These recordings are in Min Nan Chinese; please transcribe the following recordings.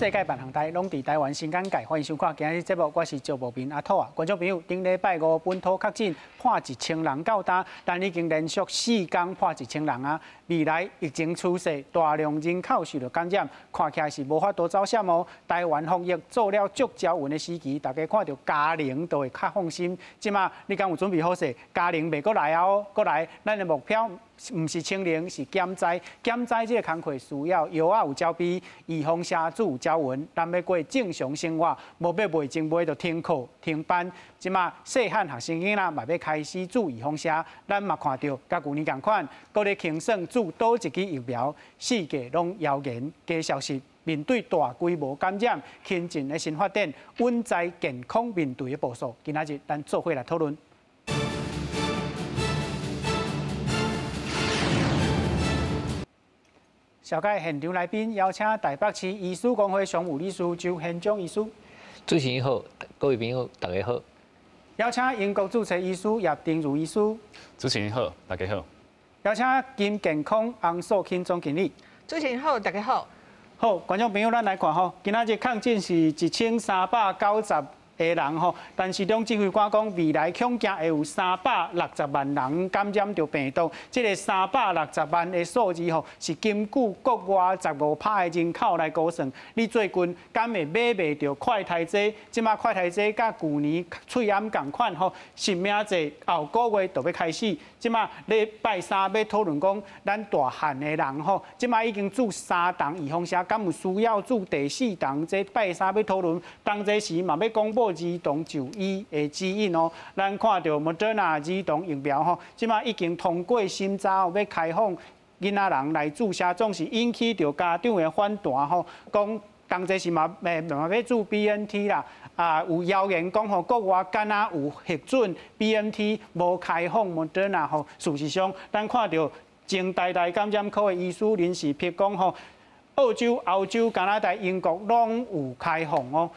世界萬項代攏佇台灣新簡介，歡迎收看今日節目，我是趙無平阿土啊。觀眾朋友，頂禮拜五本土確診破1000人到今，咱已經連續4天破一千人啊。未來疫情趨勢，大量人口受著感染，看起來是無法度走閃哦。台灣防疫做了足招勻的時期，大家看著佳能都會較放心。這馬你敢有準備好勢？佳能袂閣來啊哦，閣來，咱的目標毋是清零，是減災。減災這个工課需要藥仔有招備，預防射注有招勻。咱欲過正常生活，無欲袂前袂就停課停班。這馬細漢學生囡仔嘛欲開始注預防射，咱嘛看著佮舊年仝款，閣咧清算注佗一支疫苗，四界攏謠言假消息。面對大規模感染，輕症的新發展，穩在健康面對的部署。今仔日咱做伙來討論。紹介現場來賓，邀請台北市醫師公會常務理事周憲章醫師。主持人好，各位朋友大家好。邀請英國註冊醫師葉丁如醫師。主持人好，大家好。邀請金健康洪素卿總經理。主持人好，大家好。好，觀眾朋友，咱來看吼，今仔日確診是1390個人吼，但是中指揮官講，未來恐驚會有360萬人感染著病毒。這个360萬的數字吼，是根據國外15%的人口來估算。你最近敢會買袂著快篩劑？這馬快篩劑佮舊年喙罨仝款吼，實名制後個月就欲開始。這馬禮拜三欲討論講，咱大漢的人吼，這馬已經注三筒預防射，敢有需要注第四筒？這拜三欲討論，當這時嘛欲公布兒童就醫的指引哦。咱看著莫德納兒童疫苗吼，這馬已經通過審查，欲開放囡仔人來注射，總是引起著家長的反彈吼，講當這時嘛嘛欲注 BNT 啦，啊有謠言講吼，國外敢若有核准 BNT 無開放莫德納吼。事實上，咱看著前台大感染科的醫師林氏璧講吼，澳洲、歐洲、加拿大、英國攏有開放哦。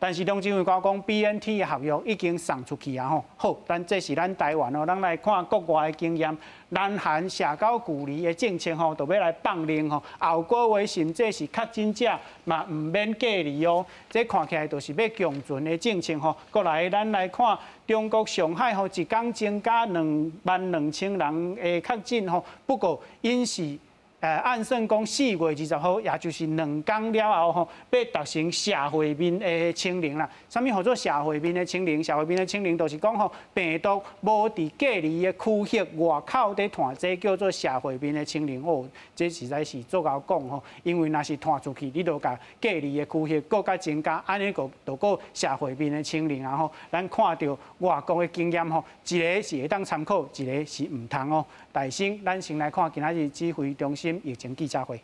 但是中指揮官講，BNT 的合約已經送出去啊吼。好，咱這是咱台灣哦，咱來看國外的經驗，南韓社交距離的政策吼，就欲來放寬吼，後個月甚至是確診者嘛毋免隔離哦。這看起來就是欲共存的政策吼。過來，咱來看中國上海吼，一天增加22,000人的確診吼，不過𪜶是按算講4月20號，也就是2工了後吼，欲達成社會面的清零啦。啥物號做社會面的清零？社會面的清零就是講吼，病毒無佇隔離的區域外口佇傳，這叫做社會面的清零。哦，這實在是足𠢕講吼，因為若是傳出去，你就共隔離的區域閣較增加，按呢閣就閣社會面的清零啊吼。咱看著外國的經驗吼，一个是會當參考，一个是毋通哦。大先，咱先來看今仔日指揮中心疫情記者會。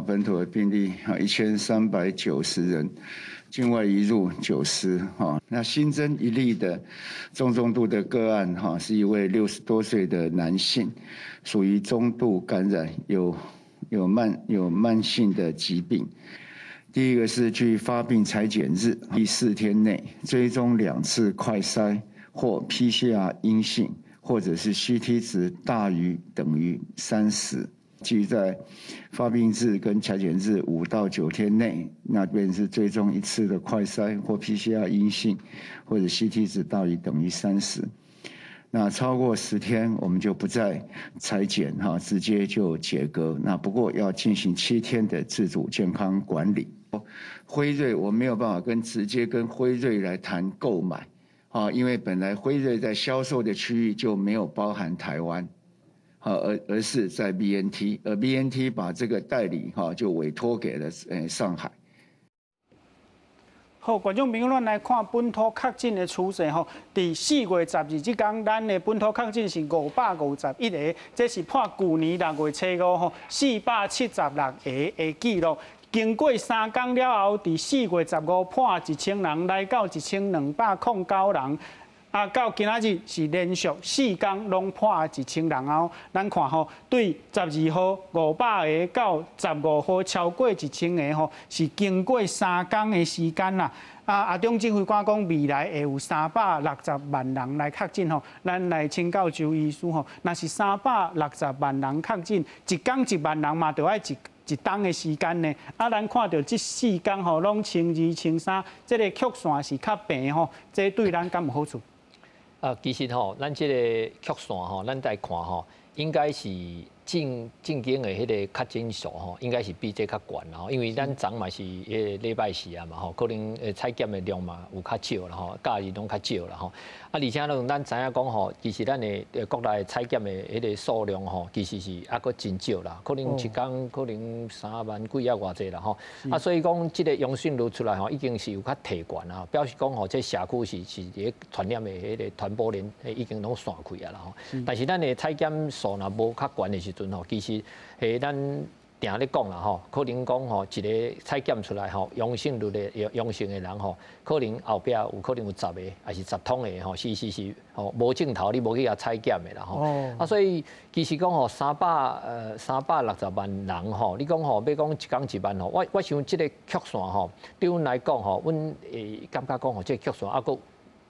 本土的病例1390人，境外移入90哈。那新增一例的中重度的個案哈，是一位60多歲的男性，屬於中度感染，有慢性的疾病。第一個是距發病採檢日第4天內追蹤兩次快篩或 PCR 陰性，或者是 CT 值大於等於30，即在發病日跟採檢日5到9天內，那邊是追蹤一次的快篩或 PCR 陰性，或者 CT 值大於等於三十。那超過10天，我們就不再採檢哈，直接就解隔。那不過要進行7天的自主健康管理。輝瑞我沒有辦法直接跟輝瑞來談購買。啊，因為本來輝瑞在銷售的區域就沒有包含台灣，而是在 BNT，而 BNT 把這個代理哈就委託給了上海。好，觀眾朋友，咱來看本土確診的趨勢吼。佇4月12這工，咱的本土確診是551個，這是破舊年6月初五吼476個的紀錄。經過3工了後，佇4月15破1000人，來到1209人。啊，到今仔日是連續4工攏破一千人哦。咱看吼，對12號500個到15號超過1000個吼，是經過三工的時間啦。啊，阿中指揮官講，未來會有360萬人來確診吼。咱來請教周醫師吼，若是三百六十萬人確診，一工1萬人嘛，著愛一一冬的時間呢。啊，咱看著這四工吼，攏星二、星三，這个曲線是較平吼，這對咱敢有好處？啊，其實吼，咱這个曲線吼，咱來看吼，應該是正經的彼个確診數吼，應該是比這較懸啦吼，因為咱昨嘛是彼个禮拜四啊嘛吼，可能採檢的量嘛有較少啦吼，假日攏較少啦吼。啊，而且攏咱知影講吼，其實咱的國內採檢的彼个數量吼，其實是猶閣真少啦，可能一工可能3萬幾啊偌濟啦吼。啊，所以講這個陽性率出來吼，已經是有較提懸啦，表示講吼，這社區是佇咧傳染的彼个傳播鏈已經攏散開啊啦吼。但是咱的採檢數若無較懸的時陣吼，其實咱定咧講啦吼，可能講吼，一個採檢出來吼，陽性率的陽性的人吼，可能後壁有可能有10個，抑是10通的吼，是是是吼，無症頭你無去共採檢的啦吼。啊，所以其實講吼，360萬人吼，你講吼，欲講一工1萬吼，我想這个曲線吼，對阮來講吼，阮會感覺講吼，這个曲線猶閣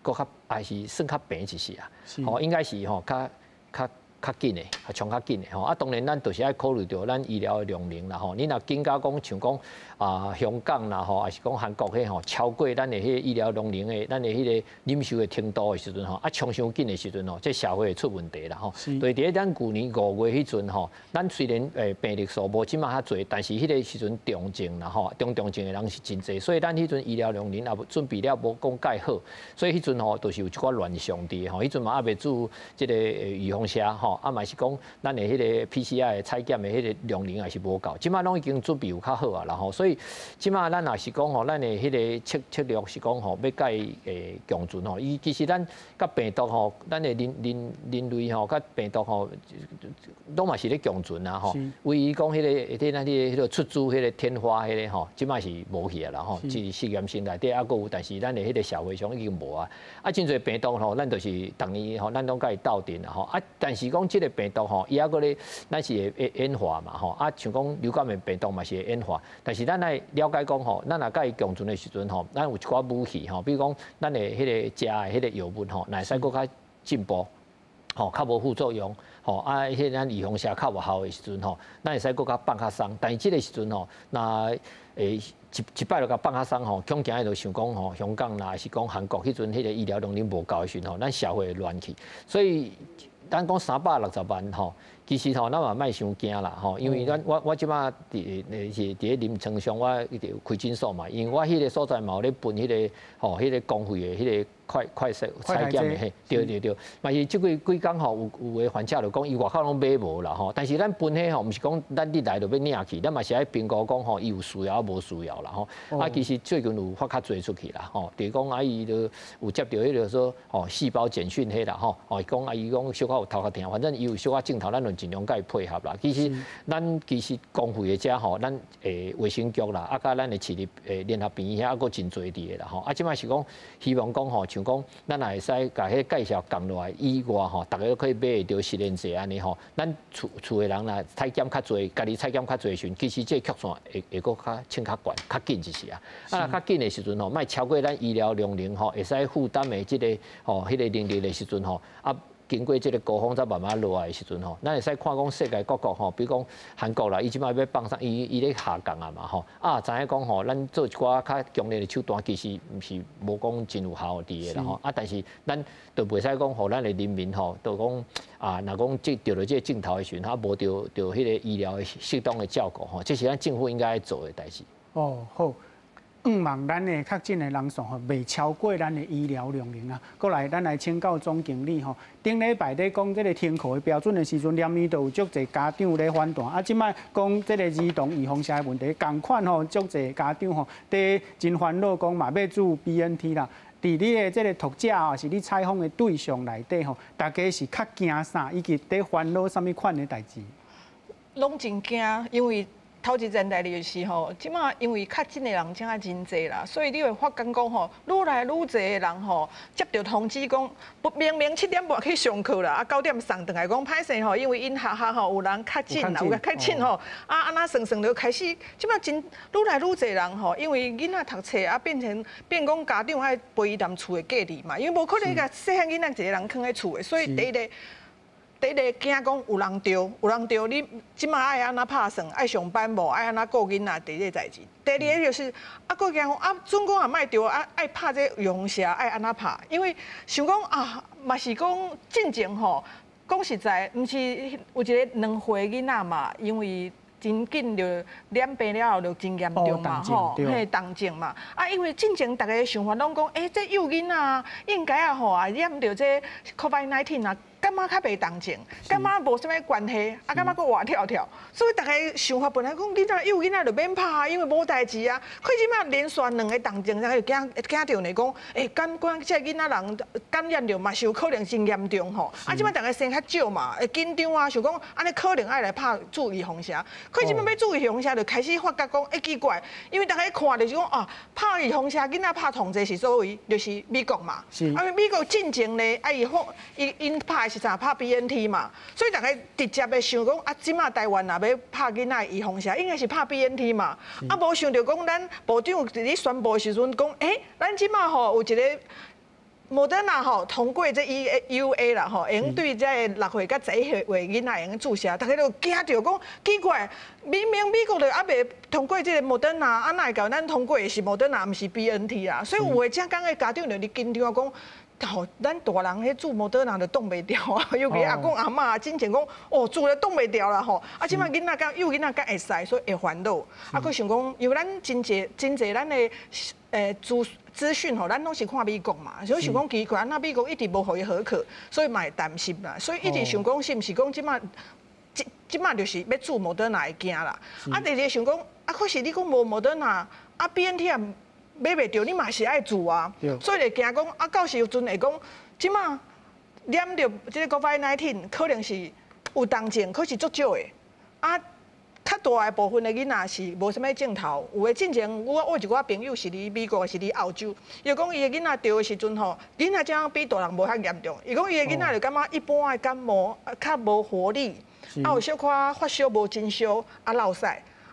閣較還是算較平一些啊，吼，應該是吼較較較緊的，較衝較緊的吼。啊，當然咱就是愛考慮著咱醫療的量能啦吼。你若緊甲講像講啊香港啦吼，抑是講韓國彼吼，超過咱的彼个醫療量能的，咱的彼个忍受的程度的時陣吼，啊衝傷緊的時陣吼，這社會會出問題啦吼。對，佇咧咱舊年5月彼陣吼，咱雖然病例數無這馬較濟，但是彼個時陣重症啦吼，中重症的人是真濟，所以咱彼陣醫療量能也無準備了無講蓋好，所以彼陣吼就是有一寡亂象佇吼，彼陣嘛猶未注這个預防射吼。啊嘛是講，咱的彼个 PCR 的採檢的彼个量能也是無夠，這馬攏已經準備有較好啊啦吼，所以這馬咱若是講吼，咱的彼个策略是講吼，欲共伊共存吼，伊其實咱佮病毒吼，咱的人類吼，佮病毒吼，攏嘛是咧共存啊吼。唯一講彼个、彼个、彼个出自彼个天花彼个吼，這馬是無去啊啦吼，是實驗室內底猶閣有，但是咱的彼个社會上已經無啊。啊，真濟病毒吼，咱就是逐年吼，咱攏共伊鬥陣啦吼。啊，但是講這个病毒吼，伊猶閣咧，咱是會演化嘛吼。啊，像講流感的病毒嘛是會演化，但是咱愛了解講吼，咱若共伊共存的時陣吼，咱有一寡武器吼，比如講咱的彼個食的彼個藥物吼，若會使閣較進步，吼，較無副作用，吼，啊，彼咱預防射較有效的時陣吼，咱會使閣較放較鬆。但是這个時陣吼，若一擺就共放較鬆吼，恐驚就想講吼，香港啦，抑是講韓國彼陣彼个醫療量能無夠的時陣吼，咱社會會亂去。所以咱講360萬吼，其實吼，咱嘛莫傷驚啦吼，因為咱我這馬佇是佇咧臨床上，我有開診所嘛，因為我彼个所在嘛有咧分彼个吼，彼个公費的彼个快快篩採檢的嘿，對對對，嘛是這幾幾工吼，有有的患者就講伊外口攏買無啦吼，但是咱分彼吼，毋是講咱你來就欲領去，咱嘛是愛評估講吼，伊有需要無需要啦吼。啊，其實最近有發較濟出去啦吼，就是講啊，伊就有接著彼個說吼細胞簡訊彼啦吼，哦，講啊，伊講小可有頭殼疼，反正伊有小可症頭，咱就盡量共伊配合啦。其實咱其實公費的遮吼，咱衛生局啦，啊，佮咱的市立聯合醫院遐，猶閣真濟佇个啦吼。啊，這馬是講希望講吼，像講咱也會使共彼個介紹降落來以外吼，逐家都可以買會著實聯制按呢吼。咱厝厝的人若採檢較濟，家己採檢較濟時陣，其實這個曲線會會閣較穿較懸、較緊一些啊。啊，較緊的時陣吼，莫超過咱醫療量能吼，會使負擔的這个吼，彼個能力的時陣吼，啊。經過這个高峰才慢慢落來的時陣吼，咱會使看講世界各國吼，比如講韓國啦，伊這馬欲放鬆，伊咧下降啊嘛吼，啊知影講吼，咱做一寡較強烈的手段，其實毋是無講真有效佇的啦吼，啊，但是咱就袂使講予咱的人民吼，就講啊，若講這著著這个症頭的時陣，啊無著著彼個醫療的適當的照顧吼，這是咱政府應該做的代誌。哦，好。向望咱的確診的人數吼，袂超過咱的醫療量能啊。過來，咱來請教總經理吼。頂禮拜咧講這个停課的標準的時陣，連面就有足濟家長咧反彈。啊，這擺講這个兒童預防射的問題，仝款吼，足濟家長吼，佇真煩惱，講嘛欲注 BNT 啦。佇你的這个讀者抑是你採訪的對象內底吼，大家是較驚啥，以及佇煩惱啥物款的代誌？攏真驚，因為頭一件代誌就是吼，這馬因為確診的人真啊真濟啦，所以你會發覺講吼，愈來愈濟的人吼，接著通知講，不明明7點半去上課啦，啊9點送轉來講歹勢吼，因為𪜶學校吼有人確診啦，有確診吼，啊按怎算算就開始，這馬真愈來愈濟人吼，因為囡仔讀冊啊變成變講家長愛陪伊踮厝的隔離嘛，因為無可能共細漢囡仔一个人囥佇厝的，所以第一个。第一个驚講有人著，有人著，你這馬愛按怎拍算？愛上班無？愛按怎顧囡仔？第一個代誌。第二个就是啊，閣驚講啊，準講也莫著啊，愛拍這預防射愛按怎拍？因為想講啊，嘛是講進前吼，講實在，毋是有一個2歲囡仔嘛，因為真緊就染病了後就真嚴重嘛，吼，嘿，重症嘛。啊，因為進前逐家想法攏講，欸，這幼囡仔應該啊吼啊染著這 COVID-19 啊，感覺較袂重症，感覺無啥物關係，啊，感覺閣活跳跳。所以逐家想法本來講囡仔幼囡仔就免拍啊，因為無代誌啊。可這擺連續兩个重症，才會驚驚著呢，講，欸，敢講這個囡仔人感染著嘛是有可能真嚴重吼。啊，這擺逐家生較少嘛，會緊張啊，想講按呢可能愛來拍注預防射。可這擺欲注預防射，就開始發覺講，欸，奇怪，因為逐家看就是講啊，拍預防射囡仔拍上濟是佗位，就是美國嘛。啊，美國進前咧，啊，伊放伊𪜶拍的是啥？拍 BNT 嘛，所以逐家直接的想講啊，這擺台灣若欲拍囡仔預防射，應該是拍 BNT 嘛。啊，無想著講咱部長佇咧宣布的時陣講，欸，咱這擺吼有一個莫德納吼通過這 EUA 啦吼，會用對這个6歲佮11歲囡仔會用注射，逐家就驚著講奇怪，明明美國就猶未通過這个莫德納，啊，哪會共咱通過的是莫德納，毋是 BNT 啊？所以有的這工的家長就佇緊張講。吼，咱大人彼注莫德納就擋袂牢啊，尤其阿公阿嬤，真正講哦，注咧擋袂牢啦吼。啊，這擺囡仔敢幼囡仔敢會使，所以會煩惱。啊，閣想講，因為咱真濟真濟咱的資資訊吼，咱攏是看美國嘛，所以想講奇怪，啊，那美國一直無予伊許可，所以嘛會擔心啦。所以一直想講，是毋是講這擺這這擺就是欲注莫德納會驚啦。啊，第二個想講，啊，可是你講無莫德納，啊，BNT 也買袂著，你嘛是愛注啊，所以就驚講啊，到時陣會講，這擺染著這个 COVID-19 可能是有重症，可是足少的。啊，較大的部分的囡仔是無啥物症頭，有的進前我有一寡朋友是佇美國，是佇澳洲，伊講伊的囡仔著的時陣吼，囡仔這樣比大人無遐嚴重。伊講伊的囡仔就感覺一般的感冒，較無活力，啊有小可發燒無真燒，啊落屎。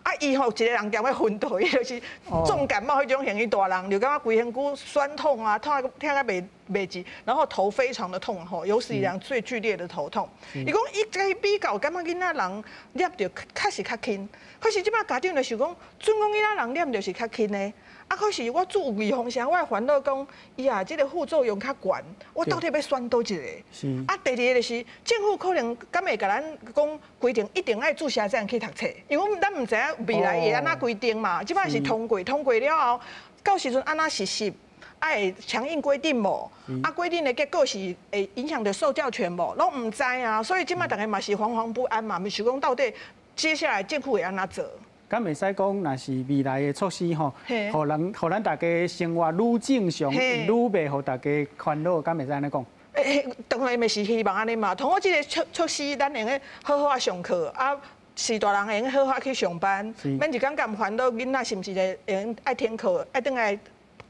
啊，伊吼一个人踮咧昏倒，伊就是重感冒彼種型，伊大人就感覺規身軀痠痛啊，痛痛甲袂袂止，然後頭非常的痛吼，有史以來最劇烈的頭痛。伊講伊共伊比較，感覺囡仔人染著確實較輕，可是這擺家長就想講，準講囡仔人染著是較輕的，啊，可是我注預防射，我會煩惱講，伊啊，這个副作用較懸，我到底欲選佗一个？啊，第二个就是政府可能敢會共咱講規定一定愛注射才能去讀冊，因為咱毋知影未來會按怎規定嘛。這擺是通過，通過了後，到時陣按怎實施？愛強硬規定無？啊，規定的結果是會影響著受教權無？攏毋知啊，所以這擺逐家嘛是惶惶不安嘛，毋是講到底接下來政府會按怎做？敢會使講，若是未來的措施吼，予人予咱大家生活愈正常，愈袂予大家煩惱，敢會使按呢講？欸，當然嘛是希望按呢嘛。通過這个措施，咱會用好好仔上課啊，是大人會用好好去上班，免一工共煩惱囡仔是毋是會用愛停課，愛轉來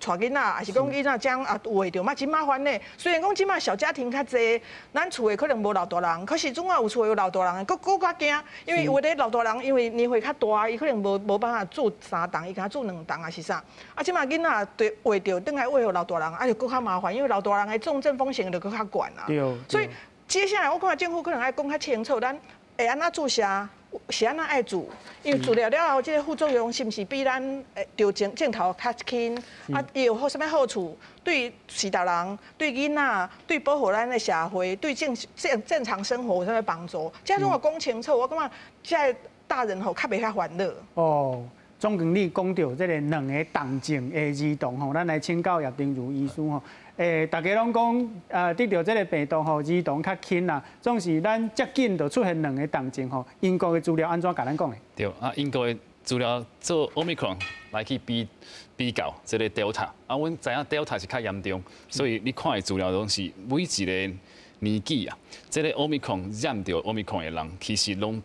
帶囡仔，還是講囡仔這樣啊有會著嘛真麻煩呢。雖然講這馬小家庭較濟，咱厝的可能無老大人，可是總愛有厝有老大人的，閣閣較驚，因為有的老大人因為年歲較大，伊可能無無辦法注三針，伊敢注兩針還是啥。啊，這馬囡仔對餵著轉來餵予老大人，啊就閣較麻煩，因為老大人的重症風險就閣較懸啊。所以接下來我感覺政府可能愛講較清楚，咱會按怎注射？是按怎愛注？因為注了了後，這个副作用是毋是比咱著症症頭較輕？啊，伊有啥物好處？對序大人、對囡仔、對保護咱的社會、對正正正常生活有啥物幫助？這攏愛講清楚，我感覺這大人吼較袂遐煩惱。哦，總經理講著這个兩个重症的兒童吼，咱來請教葉丁如醫師吼。欸，大家攏講，得著這个病毒吼，兒童較輕啦，總是咱遮緊就出現兩个重症吼。英國的資料按怎共咱講的？對啊，英國的資料做 Omicron 來去比比較這个 Delta，啊，阮知影 Delta 是較嚴重，所以你看的資料攏是每一个年紀啊，這个 Omicron 染著 Omicron 的人，其實攏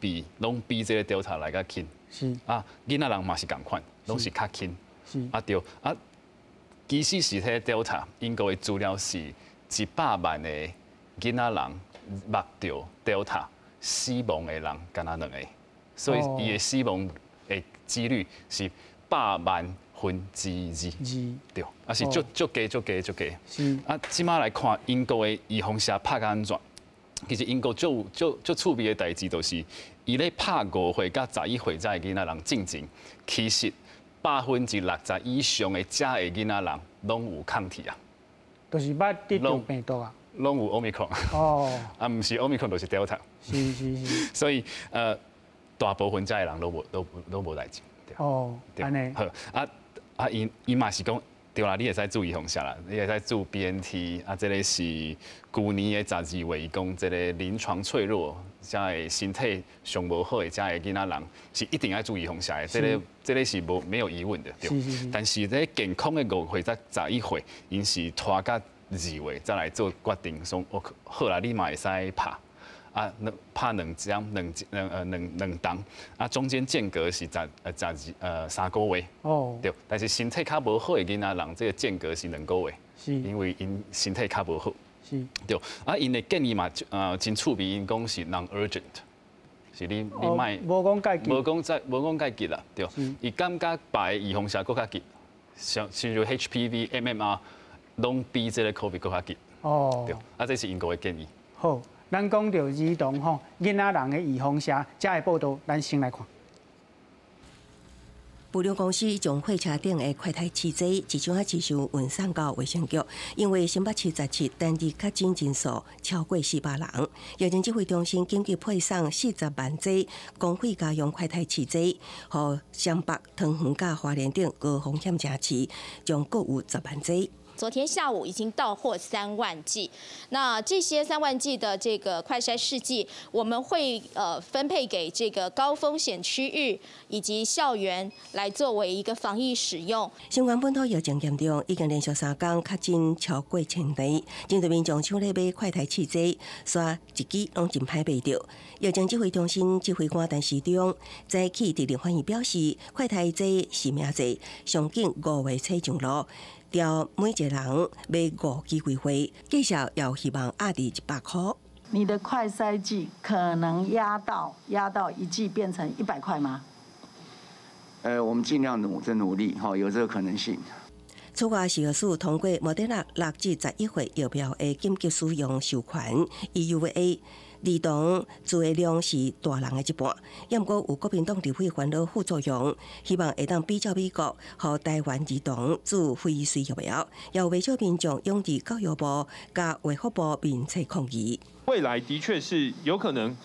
比這个 Delta 來較輕。啊，囡仔人嘛是仝款，攏是較輕。啊對，啊。其實是彼 Delta，英國的資料是100萬个囡仔人捌著 Delta 死亡的人，敢若兩个，所以伊的死亡的幾率是百萬分之二。對，啊是足足低足低足低。啊，這馬來看英國的預防射拍甲按怎？其實英國足足足趣味的代誌，就是伊咧拍5歲佮11歲這的囡仔人進前，其實60%以上的遮的囡仔人攏有抗體啊，就是捌得著病毒啊，攏有 Omicron。啊，毋是 Omicron 就是 Delta。所以大部分遮的人攏無代誌。哦，按呢。好，啊啊，伊伊嘛是講，對啦，你會使注預防射啦，你會使注 BNT，啊，這个是舊年的12月，伊講這个臨床脆弱，遮的身體上無好的遮的囡仔人，是一定愛注預防射的，這个是無沒有疑問的，對。但是這健康的5歲至11歲，𪜶是拖到2月才來做決定，說哦好啦，你嘛會使拍。啊，兩拍兩針兩兩呃兩兩針，啊中間間隔是十呃十二呃3個月。對，但是身體較無好的囡仔人，這个間隔是2個月。因為𪜶身體較無好。對，啊，𪜶的建議嘛，真趣味，𪜶講是 non-urgent，是你你莫無講蓋急，無講再無講蓋急啦，對。伊感覺別的預防射閣較急，像像 HPV、MMR，攏比這个 COVID 閣較急。對，啊，這是英國的建議。好。咱講著兒童吼，囡仔人的預防射，遮的報道，咱先來看。物流公司將貨車頂的快篩試劑一箱仔一箱運送到衛生局，因為新北市17單日確診人數超過400人，疫情指揮中心緊急配送40萬劑公費家用快篩試劑，予雙北、桃園佮花蓮等高風險城市，將各有10萬劑。昨天下午已經到貨3萬劑，那這些3萬劑的這個快篩試劑，我們會分配給這個高風險區域以及校園來作為一個防疫使用。新冠本土疫情嚴重，已經連續3天確診超過1000例，針對民眾搶咧買快篩試劑，煞一支攏真歹買著。疫情指揮中心指揮官陳時中早起佇立法院表示，快篩劑實名制，上緊5月初上路。調每一個人買5支規貨，繼續也希望壓佇100塊。你的快篩劑可能壓到一劑變成100塊嗎？我們盡量努力，哈，有這個可能性。此外，食藥署通過莫德納6至11歲疫苗的緊急使用授權（EUA）。兒童注的量是大人的一半，猶毋過有國民黨立委煩惱副作用，希望會當比照美國，予台灣兒童注輝瑞疫苗，也有袂少民眾湧至教育部佮衛福部面冊抗議。未來的確是有可能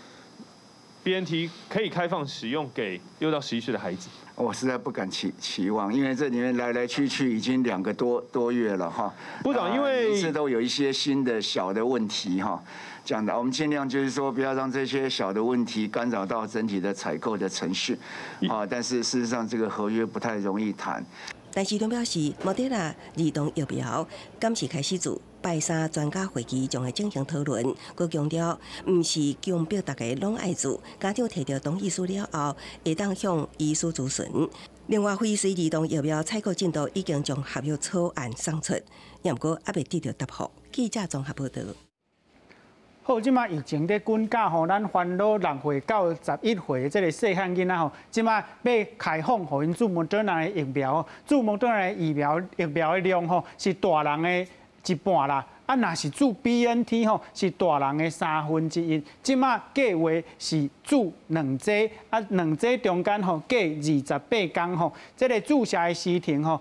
BNT 可以開放使用給6到11歲的孩子。我實在不敢期望，因為這裡面來來去去已經2個多月了哈。部長，因為每次都有一些新的小的問題哈。這樣的，我們盡量就是說，不要讓這些小的問題干擾到整體的採購的程序，啊，但是事實上這個合約不太容易談。陳時中表示，莫德納兒童疫苗敢時開始注，拜三專家會議將會進行討論。閣強調，毋是強迫大家攏愛注，家長提著同意書了後，會當向醫師諮詢。另外，輝瑞兒童疫苗採購進度已經將合約草案送出，猶毋過猶未得著答覆。記者綜合報道。好，這馬疫情咧滾價吼，咱煩惱6歲到11歲這个細漢囡仔吼，這馬欲開放予𪜶注莫德納的疫苗，注莫德納的疫苗的量吼是大人的一半啦。啊，若是注 BNT 吼，是大人的1/3。這馬計劃是注兩劑，啊，兩劑中間吼隔28天吼，這个注射的時程吼。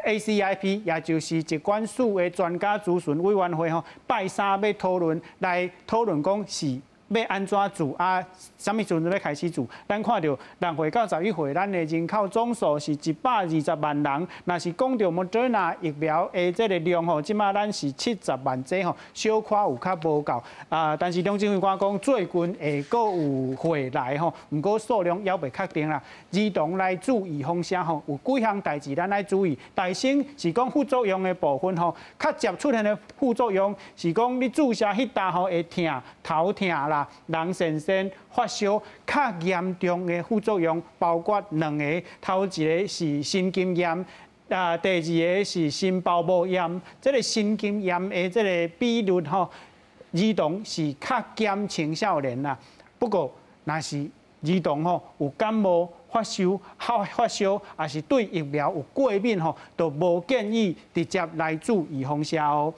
ACIP，也就是疾管署的專家諮詢委員會吼，拜三欲討論，來討論講是欲按怎注啊？啥物時陣欲開始注？咱看著6歲到11歲，咱的人口總數是120萬人。若是講著莫德納疫苗的這个量吼，這馬咱是70萬劑吼，小可有較無夠啊。但是中指揮官講，最近會閣有貨來吼，毋過數量猶未確定啦。兒童來注預防射吼，有幾項代誌咱愛注意。大先是講副作用的部分吼，較捷出現的副作用是講你注射彼搭吼會疼、頭疼啦、人神神、發燒。較嚴重的副作用包括兩个，頭一个是神經炎，啊，第二个是心包膜炎。這个神經炎的這个比率吼，兒童是較減青少年啦。不過，若是兒童吼有感冒、發燒，抑是對疫苗有過敏吼，就無建議直接來注預防射哦。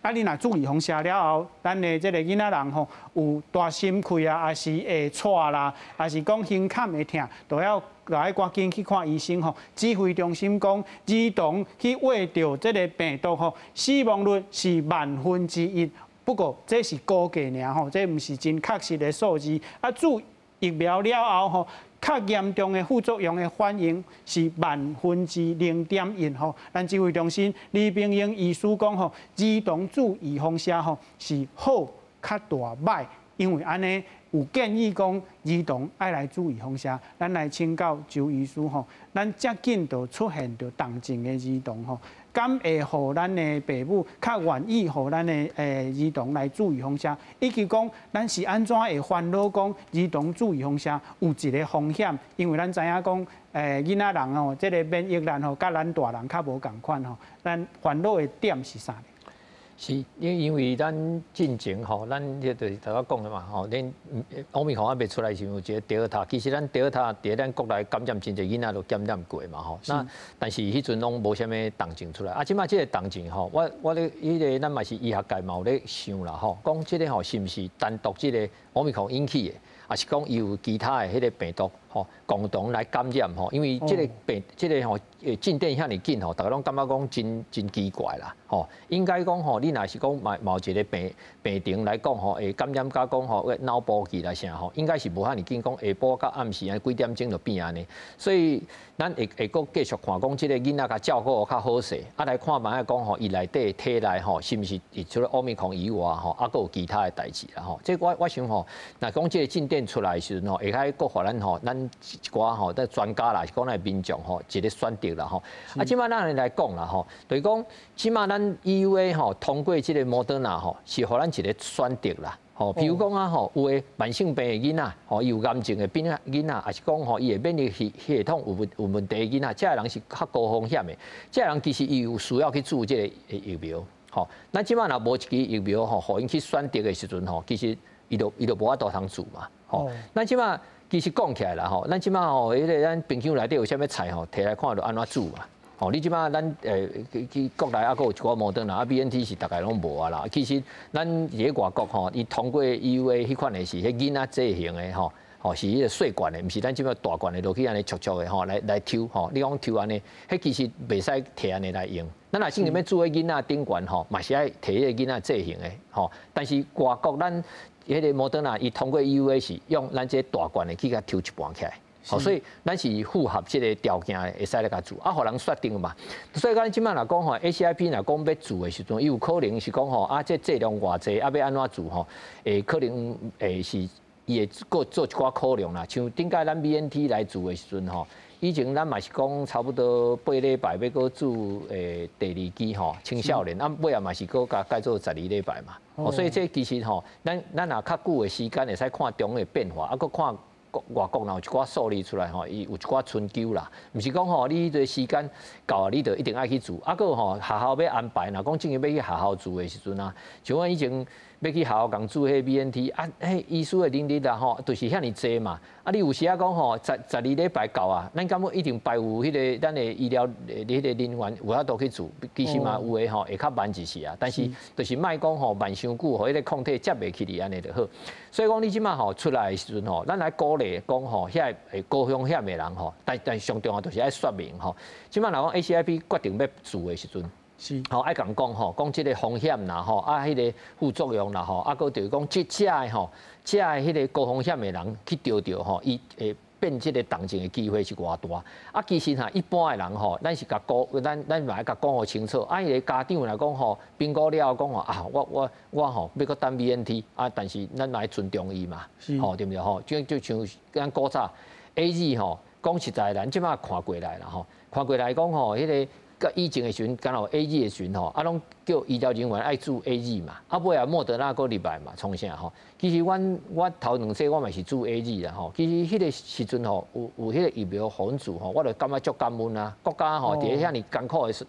啊，你若注預防射了後，咱的這个囡仔人吼有大心氣啊，抑是會喘啦，抑是講胸坎會疼，都要來趕緊去看醫生吼。指揮中心講，兒童去秽著這个病毒吼，死亡率是萬分之一。不過這是估計爾吼，這毋是真確實的數字。啊，注疫苗了後吼，較嚴重的副作用的反應是萬分之零點一吼。咱指揮中心李炳英醫師講吼，兒童注預防射吼是好較大歹，因為按呢有建議講兒童愛來注預防射。咱來請教周醫師吼，咱遮緊就出現著重症的兒童吼，敢會予咱的爸母較願意予咱的兒童來注預防射？以及講咱是按怎會煩惱講兒童注預防射有一个風險？因為咱知影講囡仔人吼，這个免疫力吼，佮咱大人較無仝款吼，咱煩惱的點是啥？是，因為咱進前吼，咱彼就是頭仔講的嘛吼，恁奧密克戎還袂出來時，有一个德爾塔，其實咱德爾塔佇咱國內感染真濟囡仔都感染過嘛吼。那但是彼陣攏無啥物動靜出來。啊，這擺這个動靜吼，我咧彼个咱嘛是醫學界嘛有咧想啦吼，講這个吼是毋是單獨這个奧密克戎引起的，抑是講伊有其他的彼个病毒吼共同來感染吼？因為這个病這个吼進展遐爾緊吼，逐家攏感覺講真真奇怪啦吼。應該講吼，你若是講嘛某一个病程來講吼，會感染甲講吼腦波去來啥吼，應該是無遐爾緊，講下晡到暗時按呢幾點鐘就變按呢。所以咱會會閣繼續看講這个囡仔共照顧較好勢，啊來看覓仔講吼，伊內底體內吼是毋是除了奧密克戎以外吼，啊閣有其他的代誌啦吼。這我想吼，若講這个進展出來的時陣吼，會使閣予咱吼，咱一寡吼，這專家啦，是講咱民眾吼，一个選擇啦吼。啊，這擺咱來講啦吼，就是講這擺咱 EUA 吼通過這个摩德納吼，是予咱一个選擇啦。吼，比如講啊吼，有的慢性病的囡仔，吼，伊有癌症的病囡仔，抑是講吼，伊的免疫系統有問題的囡仔，這个人是較高風險的。這个人其實伊有需要去注這个疫苗。吼，咱這擺若無一支疫苗吼，予𪜶去選擇的時陣吼，其實伊就無法度通注嘛。吼，咱這擺其實講起來啦吼，咱這擺吼，彼个咱冰箱內底有啥物菜吼，提來看就按怎煮嘛。吼，你這擺咱去國內猶閣有一寡摩登啦，啊 BNT 是逐家攏無啊啦。其實咱佇咧外國吼，伊通過 EUA 彼款的是彼囡仔劑型的吼，吼是彼个細罐的，毋是咱這擺大罐的落去按呢戳戳的吼，來抽吼。你講抽按呢，彼其實袂使提按呢來用。咱若真正欲注彼囡仔頂懸吼，嘛是愛提彼個囡仔劑型的吼。但是外國咱彼个摩登納伊通過 EUA 是用咱這大罐的去共抽一半起來。吼，所以咱是符合這个條件的，會使來共注，啊，予人決定嘛。所以講，這擺若講吼，ACIP 若講欲注的時陣，伊有可能是講吼，啊，這劑量偌濟，啊，欲按怎注吼，會可能會是伊會閣做一寡考量啦。像頂擺咱 BNT 來注的時陣吼，以前咱嘛是講差不多八禮拜欲閣注第二劑吼，青少年，啊尾仔嘛是閣共改做12禮拜嘛。哦，所以這其實吼，咱若較久的時間會使看中的變化，啊，閣看外國若有一寡數字出來吼，伊有一寡春秋啦，毋是講吼，你這個時間到啊，你就一定愛去注。啊，閣吼學校欲安排，若講真正欲去學校注的時陣啊，像阮以前欲去學校共注彼 BNT 啊，彼醫師的能力啦吼，就是遐爾濟嘛。啊，你有時仔講吼，十二禮拜到啊，咱敢欲一定排有彼个咱的醫療的彼个人員有法度去注，其實嘛有的吼會較慢一些啊。但是就是莫講吼慢傷久，予彼个抗體接袂起來按呢就好。所以講你這擺吼出來的時陣吼，咱來鼓勵講吼，遐个高風險的人吼，但上重要就是愛說明吼。這擺若講 ACIP 決定欲注的時陣，吼愛共講吼，講這个風險啦吼，啊彼个副作用啦吼，啊閣就是講這的吼，這的彼个高風險的人去著著吼，伊會變這个重症的機會是偌大。啊，其實哈，一般的人吼，咱是共講，咱嘛愛共講予清楚。啊，彼个家長來講吼，評估了後講吼，啊，我吼欲閣等 BNT 啊，但是咱嘛愛尊重伊嘛，吼對毋對吼？就像咱古早 AZ 吼，講實在，咱這擺看過來啦吼，看過來講吼，彼个佮以前的時陣，敢若有 AZ 的時陣吼，啊，攏叫醫療人員愛注 AZ 嘛，啊，尾仔莫德納閣入來嘛，創啥吼？其實阮頭兩劑我嘛是注 AZ 啦吼。其實彼个時陣吼，有彼個疫苗予阮注吼，我就感覺足感恩啊。國家吼，佇咧遐爾艱苦的時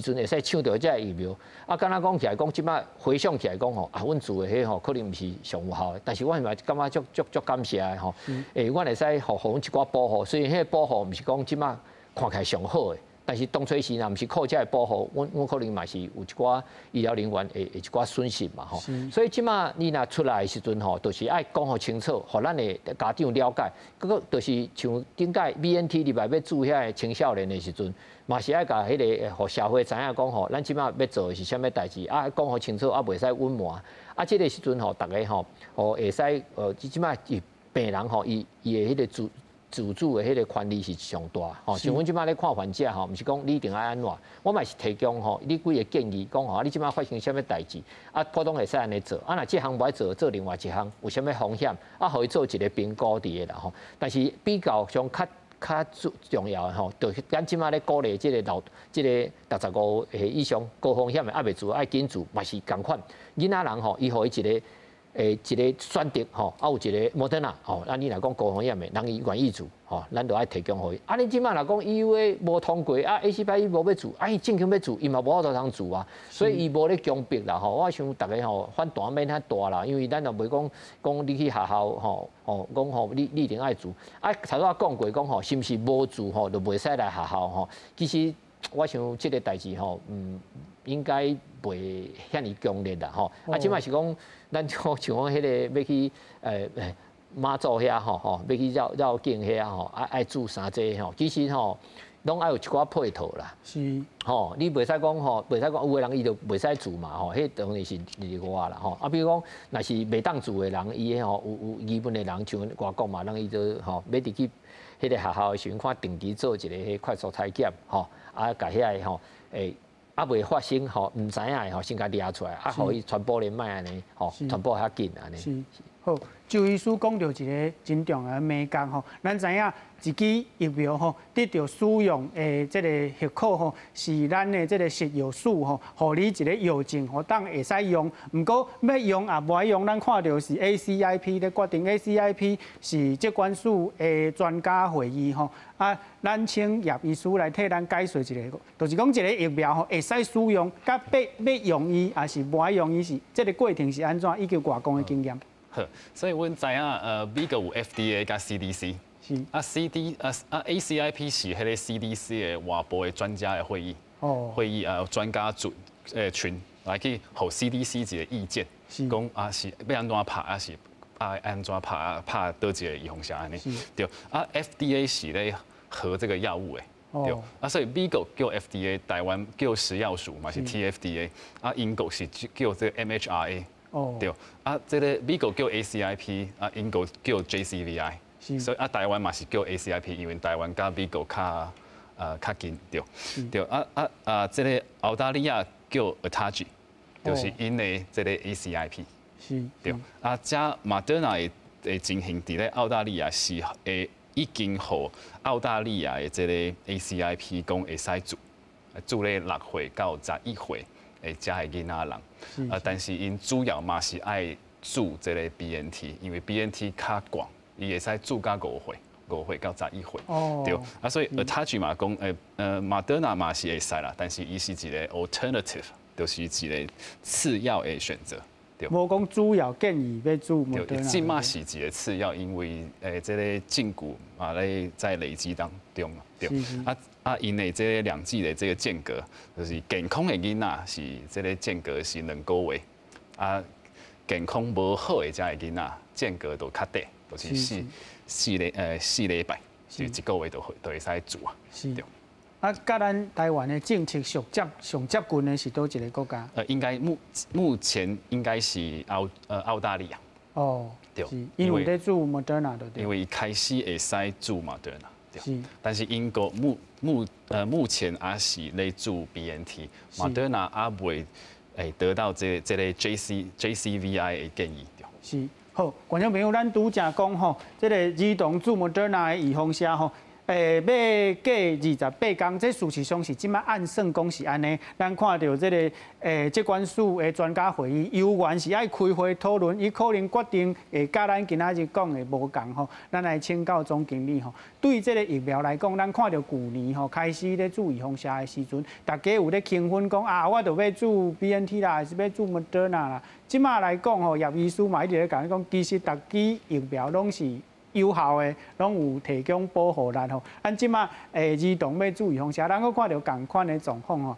陣，會使搶著這个疫苗。啊，敢若講起來講，這擺回想起來講吼，啊，阮注的彼吼可能毋是上有效的，但是我嘛感覺足足足感謝的吼。阮會使予阮一寡保護，雖然彼个保護毋是講這擺看起來上好的。但是當初時若毋是靠這个保護，阮可能嘛是有一寡醫療人員會一寡損失嘛吼。所以這馬你若出來的時陣吼，就是愛講予清楚，予咱的家長了解。閣閣就是像頂擺 BNT 入來欲注遐个青少年的時陣，嘛是愛共彼个予社會知影講吼，咱這馬欲做的是啥物代誌，啊講予清楚，啊袂使隱瞞。啊，這个時陣吼，逐家吼，予會使這馬病人吼，伊的彼个自主的彼个權利是上大吼。像阮這馬咧看患者吼，毋是講你一定愛按怎，我嘛是提供吼，你幾个建議講吼，你這馬發生啥物代誌，啊，普通會使按呢做，啊，若這項無愛做，做另外一項有啥物風險，啊，予伊做一个評估佇个啦吼。但是比較上較重要的吼，就是咱這馬咧鼓勵這个老這个65歲以上高風險的猶未注，愛緊注嘛是仝款。囡仔人吼，伊予伊一個選擇吼，啊有一個莫德納吼，啊你若講高風險的，人伊願意注吼，咱就愛提供予伊。啊你這馬若講 EUA 無通過，啊 ACIP 無欲注，啊伊正經欲注，伊嘛無法度通注啊，所以伊無咧強迫啦吼。我想逐家吼反彈免遐大啦，因為咱也袂講講你去學校吼吼講吼你一定愛注。啊頭拄仔講過講吼，是毋是無注吼就袂使來學校吼？其實我想這個代誌吼，應該袂遐爾強烈啦吼。啊，這馬是講咱像講彼个欲去媽祖遐吼吼，欲去繞境遐吼，愛注三劑吼，其實吼攏愛有一寡配套啦。吼，你袂使講吼，袂使講有的人伊就袂使注嘛吼，彼當然是例外啦吼。啊，比如講，若是袂當注的人，伊吼有疑問的人，像外國嘛，人伊就吼欲入去彼个學校的時陣，看定期做一个彼快速採檢吼，啊，共遐个吼猶未發生吼，毋知影的吼，先共掠出來，啊，予伊傳播鏈莫按呢，吼，傳播較緊按呢。是，好，周醫師講著一个真重要的眉角吼，咱知影一支疫苗吼得著使用的這个許可吼，是咱的這个食藥署吼，予你一个藥證，予當會使用。毋過欲用抑無愛用，咱看著是 ACIP 咧決定，ACIP 是疾管署的專家會議吼。啊，咱請葉醫師來替咱解說一下，就是講一个疫苗吼會使使用，佮欲用伊，抑是無愛用伊，是這个過程是按怎？以及外國的經驗。好，所以阮知影，美國有 FDA 佮 CDC，啊 CD 啊啊 ACIP 是彼个 CDC 的外部的專家的會議，會議啊專家組群來去予 CDC 一個意見，講啊是欲按怎拍，啊是啊按怎拍啊拍佗一个預防射按呢？對，啊 FDA 是咧核這個藥物的，對，啊所以美國叫 FDA，台灣叫食藥署嘛是 TFDA，啊英國是叫這個 MHRA。對，啊，這个美國叫 ACIP，啊，英國叫 JCVI，所以啊，台灣嘛是叫 ACIP，因為台灣佮美國較近，對，對，啊啊啊，這个澳大利亞叫 ATAGI，就是𪜶的這个 ACIP，對，啊，遮馬德納的情形佇咧澳大利亞是會已經予澳大利亞的這个 ACIP 講會使注，注咧6歲到11歲的遮的囡仔人，啊，但是𪜶主要嘛是愛注這个 BNT，因為 BNT 較廣，伊會使注到5歲，5歲到11歲。對，啊，所以 ATAGI 嘛講，馬德納嘛是會使啦，但是伊是一个 alternative，就是一个次要的選擇。對。無講主要建議欲注莫德納。這馬是一个次要，因為這个證據嘛咧在累積當中嘛，對。啊啊，𪜶的這个兩劑的這个間隔，就是健康的囡仔是這个間隔是2個月，啊，健康無好的遮的囡仔間隔就較短，就是四禮拜，就一個月就會使注啊。對。啊，佮咱台灣的政策上接近的是佗一个國家？應該目前應該是澳大利亞。對，因為咧注莫德納對。因為伊開始會使注莫德納，對。但是英國目前也是咧注 BNT，莫德納猶未會得到這个 JCVI 的建議。對。是，好，觀眾朋友，咱拄才講吼，這个兒童注莫德納的預防射吼。欲過28工，這事實上是這馬按算講是按呢。咱看著這个疾管署的專家會議，猶原是愛開會討論，伊可能決定會佮咱今仔日講的無仝吼。咱來請教總經理吼，對這个疫苗來講，咱看著舊年吼開始咧注預防射的時陣，大家有咧興奮講啊，我著欲注 BNT 啦，還是欲注莫德納啦。這馬來講吼，葉醫師嘛一直咧共咱講，其實逐支疫苗攏是有效的，攏有提供保護力吼。咱這馬兒童欲注預防射，咱閣看著仝款的狀況吼。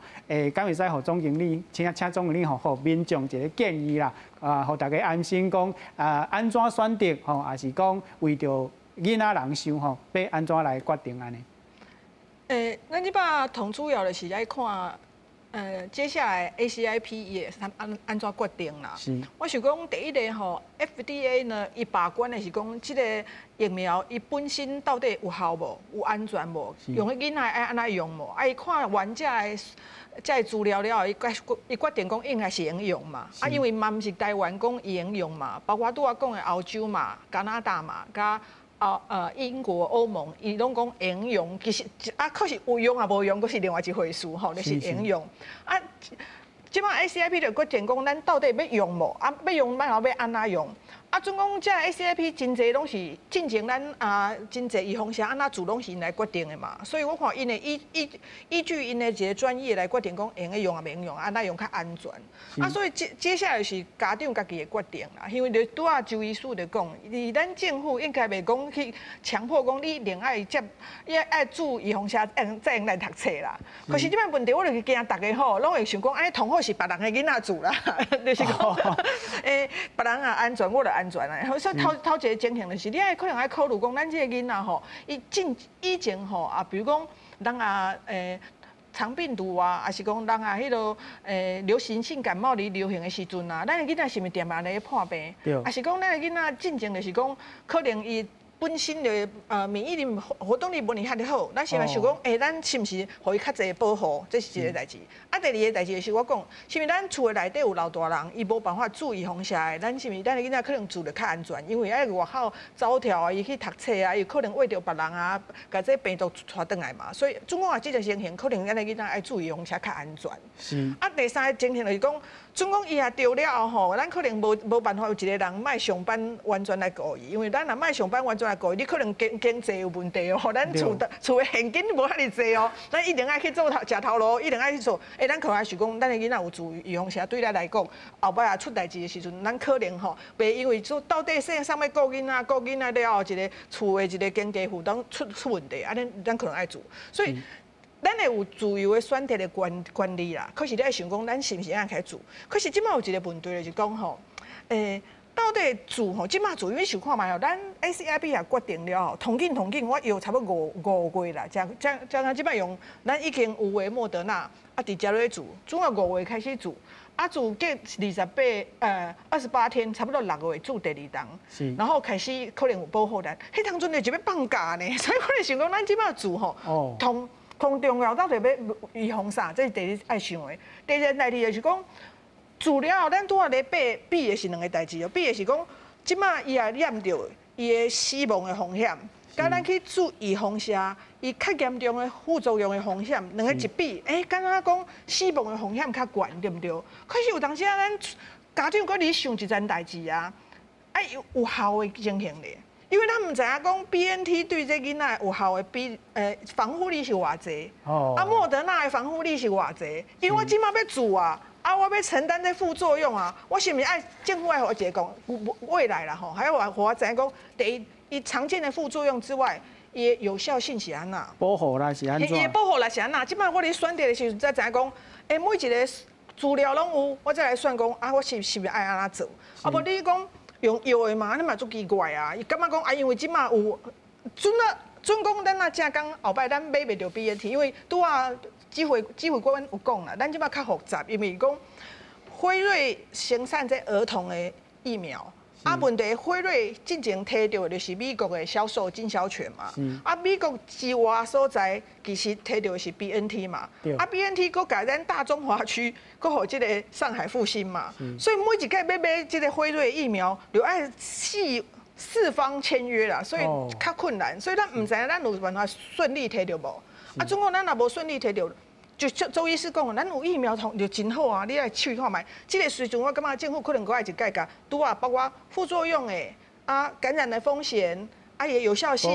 敢會使予總經理，請請總經理吼，予民眾一个建議啦，啊，予大家安心講啊，按怎選擇吼，抑是講為著囡仔人想吼，欲按怎來決定按呢？咱這擺同主要就是愛看，接下來 ACIP 也是按按怎決定啦。我想講第一个吼，FDA 呢，伊把關的是講這个疫苗伊本身到底有效無，有安全無，用彼囡仔愛按怎用無？啊，伊看完這个資料了後，伊決定講應該是會用嘛。啊，因為嘛毋是台灣講會用嘛，包括拄仔講的歐洲嘛、加拿大嘛、佮英國、歐盟，伊攏講會用，其實啊，確實有用抑無用，閣是另外一回事吼，就是會用。啊，這擺 ACIP 就決定講，咱到底欲用無？啊，欲用，咱後欲按怎用？啊，總講這 ACIP 真濟攏是進前咱啊，真濟預防射按怎做攏是𪜶來決定的嘛。所以我看𪜶會依據𪜶的一个專業來決定講會用用抑袂用，按怎用較安全。啊，所以接下來是家長家己的決定啦。因為就拄仔周醫師就講，伊咱政府應該袂講去強迫講你一定愛接，你愛注預防射，才會來讀冊啦。可是這擺問題，我就是驚逐家吼，攏會想講，按呢通好是別人的囡仔注啦，就是講，別人也安全，我就安全啊。所以頭頭一个情形就是，你愛可能愛考慮講，咱這个囡仔吼，伊進以前吼啊，比如講，人啊腸病毒啊，抑是講人啊，彼个流行性感冒佇流行的時陣啊，咱的囡仔是毋是定定咧破病？抑是講咱的囡仔進前就是講，可能伊本身的免疫力活動力無爾遐好，咱是毋是想講，咱是毋是予伊較濟保護？這是一个代誌。啊，第二个代誌就是我講，是毋是咱厝的內底有老大人，伊無辦法注預防射的，咱是毋是咱的囡仔可能注得較安全？因為愛外口走跳啊，伊去讀冊啊，伊可能餵著別人啊，共這病毒帶轉來嘛。所以總講啊，這個情形可能咱的囡仔愛注預防射較安全。啊，第三个情形就是講，總講伊若著了後吼，咱可能無辦法有一个人莫上班完全來顧伊，因為咱若莫上班完全來顧伊，你可能經濟有問題哦。咱厝的現金無遐爾濟哦，咱一定愛去做頭食頭路，一定愛去做。咱可能想講，咱的囡仔有注預防射，對咱來講，後擺啊出代誌的時陣，咱可能吼，袂因為說到底說啥物顧囡仔，顧囡仔了後，一个厝的一个經濟負擔出問題，按呢咱可能愛注，所以。咱會有自由的選擇的權利啦，可是你愛想講，咱是毋是愛開注？可是這擺有一个問題就是講吼，到底注吼，這擺注，因為想看覓吼，咱 ACIP 也決定了後，同緊同緊，我藥差不多五月啦，才才才這擺用，咱已經有的莫德納啊，直接咧注，總啊5月開始注，啊注隔28天，差不多6月注第二針，然後開始可能有保護力，彼當陣就欲放假呢，所以我就想講，咱這擺注吼，同。同重要到底欲預防啥？這是第一愛想的。第二代誌就是講，注了後，咱拄仔咧比比的是兩个代誌哦。比的是講，這擺伊也染著伊的死亡的風險，佮咱去注預防射，伊較嚴重的副作用的風險，兩个一比，敢若講死亡的風險較懸，對毋對？可是有當時啊，咱家長閣咧想一層代誌啊，啊有效的情形咧。因為咱毋知影講 BNT 對這囡仔有效的比防護力是偌濟，啊莫德納的防護力是偌濟？因為我這擺欲注啊，啊我欲承擔這副作用啊，我是毋是愛政府愛予我一个講未來啦吼，還要予我知影講，第一，伊常見的副作用之外，伊的有效性是按怎？保護力是按怎？伊的保護力是按怎？這擺我咧選擇的時陣才知影講，每一个資料攏有，我才來算講啊，我是毋是愛按怎做？啊無你講。用藥的嘛，你嘛足奇怪啊！伊感覺講啊，因為這擺有準啊，準講咱若正講後擺咱買袂著 BNT，因為拄仔指揮官有講啦，咱這擺較複雜，因為講輝瑞生產這兒童的疫苗，啊問題輝瑞進前提著的就是美國的銷售經銷權嘛，啊美國之外所在其實提著的是 BNT 嘛，啊 BNT 閣共咱大中華區閣予這个上海復星嘛，所以每一屆欲買這个輝瑞疫苗，就愛四方簽約啦，所以較困難，所以咱毋知影咱有辦法順利提著無？啊，總共咱若無順利提著，就周醫師講，咱有疫苗通就真好啊！你來試看覓。這个時陣我感覺政府可能閣愛一屆共拄仔，包括副作用的啊、感染的風險啊、伊的有效性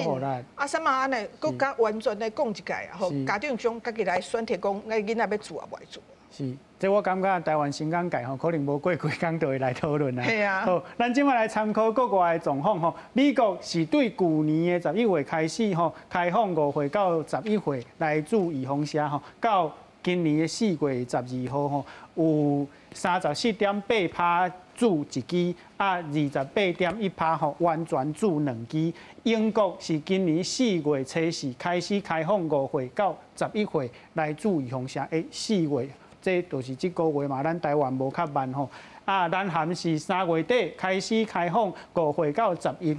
啊，啥物按呢，閣較完全的講一屆啊，予家長將家己來選擇講，咱囡仔欲注抑無愛注。是，這我感覺台灣新港界吼，可能無過幾工就會來討論啦。係啊。好，咱這擺來參考國外的狀況吼。美國是對舊年的11月開始吼，開放5歲到11歲來注預防射吼，到今年的4月12號吼，有34.8%注一支，啊，28.1%吼完全注兩支。英國是今年4月初四開始開放5歲到11歲來注預防射，四月，這就是這個月嘛，咱台灣無較慢吼。啊，南韓是3月底開始開放5歲到11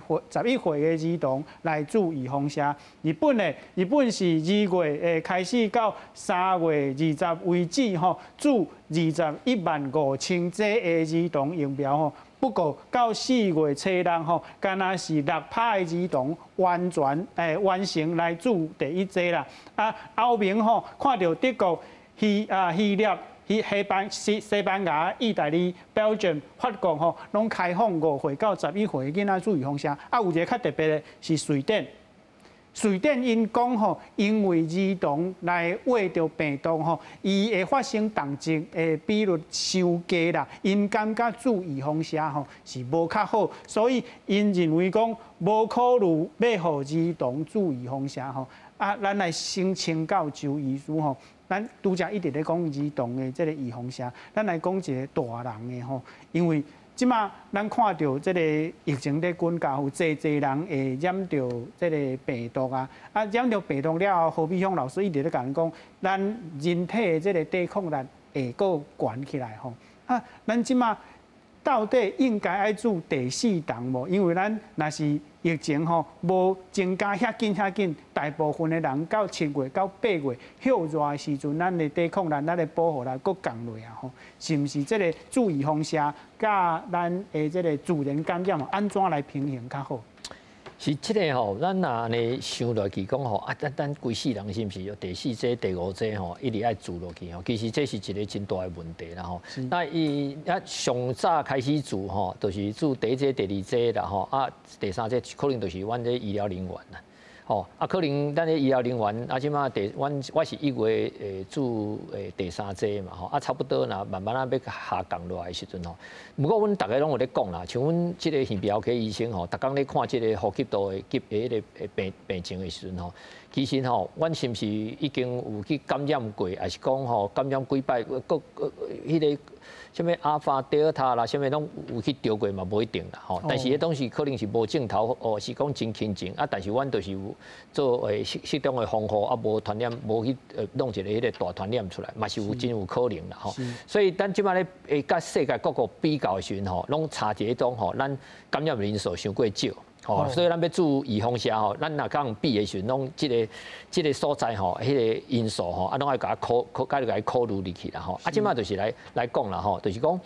歲的兒童來注預防射。日本呢，日本是2月開始到3月20為止吼，注215,000劑的兒童疫苗吼。不過到4月初六吼，敢若是6%的兒童完全完成來注第一劑啦。啊，歐盟吼看著德國、希臘、西班牙、意大利、Belgium、法國吼，攏開放5歲到11歲的囡仔注預防射。啊，有一个較特別的是瑞典。瑞典𪜶講吼，因為兒童來患著病毒吼，伊會發生重症的比率傷低啦，𪜶感覺注預防射吼是無較好，所以𪜶認為講無考慮欲予兒童注預防射吼。啊，咱來先請教周醫師吼。咱拄才一直咧講兒童的這个預防射，咱來講一個大人的吼，因為這馬咱看著這个疫情咧滾加，有濟濟人會染著這个病毒啊，啊染著病毒了後，何美鄉老師一直咧共咱講，咱人體的這个抵抗力會閣懸起來吼。啊，咱這馬到底應該愛注第四針無？因為咱若是疫情吼無增加遐緊遐緊，大部分的人到7月到8月歇熱的時陣，咱的抵抗力、咱的保護力閣降落啊吼，是毋是這个注預防射佮咱的這个自然感染按怎來平衡較好？是這个吼，咱若按呢想落去講吼，啊，咱規世人是毋是有第四劑、第五劑吼，一直愛注落去吼？其實這是一个真大的問題啦吼。那伊啊上早開始注吼，就是注第一劑、第二劑啦吼，啊，第三劑可能就是阮這醫療人員啦。吼，啊，可能咱這醫療人員啊，這馬第阮我是1月注第三劑嘛吼，啊，差不多若慢慢仔欲下降落來的時陣吼。毋過阮逐个攏有咧講啦，像阮這個耳鼻喉科醫生吼，逐工咧看這个呼吸道的急的彼个病情的時陣吼，其實吼，阮是毋是已經有去感染過，抑是講吼感染幾擺，閣彼个啥物阿爾法、德爾塔啦，啥物攏有去著過嘛，無一定啦吼。但是彼當時可能是無症頭，哦，是講真輕症啊，但是阮就是有做適當的防護，啊，無傳染，無去弄一个彼个大傳染出來，嘛是有真有可能啦吼。所以咱這擺咧會佮世界各國比較的時陣吼，攏差一个種吼，咱感染人數傷過少。吼，所以咱欲注預防射吼，咱若共比的時陣，攏這个所在吼，彼个因素吼，啊，攏愛共伊考考，共伊考慮入去啦吼。啊，這擺就是來講啦吼，就是講，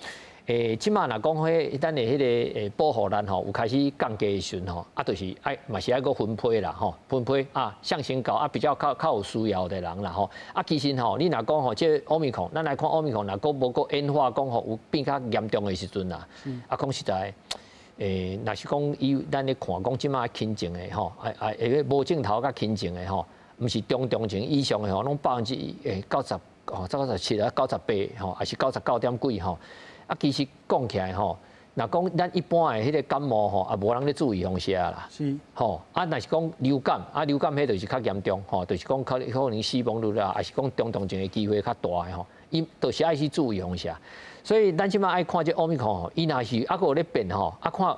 這擺若講彼咱的彼个保護力吼，有開始降低的時陣吼，啊，就是愛嘛是愛閣分配啦吼，分配啊，上先到啊比較較有需要的人啦吼。啊，其實吼，你若講吼，這個 Omicron，咱來看 Omicron，若閣無閣演化講吼有變較嚴重的時陣啦，啊，講實在。若是講以咱咧看講這馬輕症的吼，啊啊，會無症頭佮輕症的吼，毋是中重症以上的吼，攏90%吼，97啊，98吼，抑是99點幾吼。啊，其實講起來吼，若講咱一般的彼个感冒吼，也無人咧注預防射啦。吼，啊，若是講流感，啊，流感彼就是較嚴重吼，就是講可能死亡率啦，抑是講中重症的機會較大的吼，伊就是愛去注預防射。所以咱這馬愛看這 Omicron 吼，伊若是猶閣有咧變吼，啊看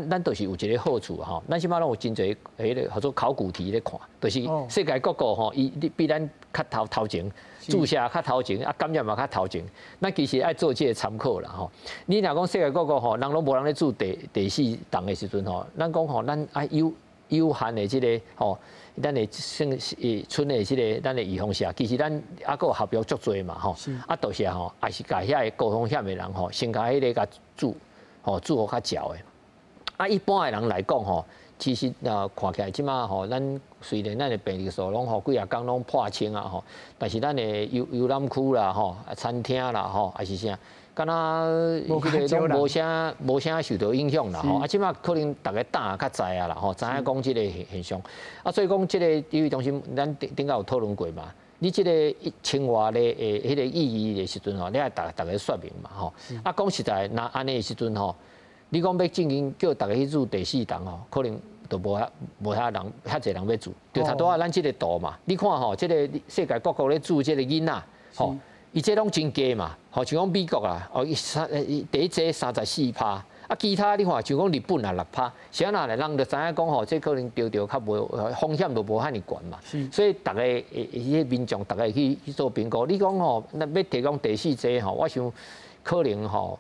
咱就是有一个好處吼，咱這馬攏有真濟彼个號做考古題咧看，就是世界各國吼，伊比咱較頭前，注射較頭前，啊感染嘛較頭前，咱其實愛做這个參考啦吼。你若講世界各國吼，人攏無人咧注第四針的時陣吼，咱講吼，咱愛有限的這个吼，咱的算賰的這个咱的預防射，其實咱猶閣有合約足濟嘛吼，啊，就是吼，也是共遐个高風險的人吼，先共彼个共注，吼注予較少的。啊，一般的人來講吼，其實啊看起來這馬吼，咱雖然咱的病歷數攏吼幾若工攏破千啊吼，但是咱的遊覽區啦吼、餐廳啦吼，抑是啥，敢若彼个攏無啥受著影響啦吼。啊，這馬可能逐家膽較知啊啦吼，知影講這个現象。啊，所以講這个醫學中心，咱頂頂擺有討論過嘛。你這個一千外的彼個意義的時陣吼，你愛逐逐家說明嘛吼。啊，講實在，若按呢的時陣吼，你講欲進行叫逐家去注第四針吼，可能就無遐人遐濟人欲注。就頭拄仔咱這個圖嘛，你看吼，這個世界各國咧注這個囡仔吼，伊這攏真低嘛，吼，像講美國啊，哦，伊三第一劑34%。啊，其他你看，像講日本啊6%，是按怎咧？人就知影講吼，這可能著著較無風險，就無遐爾懸嘛。所以逐家彼個民眾，逐家去做評估。你講吼，若欲提供第四劑吼，我想可能吼，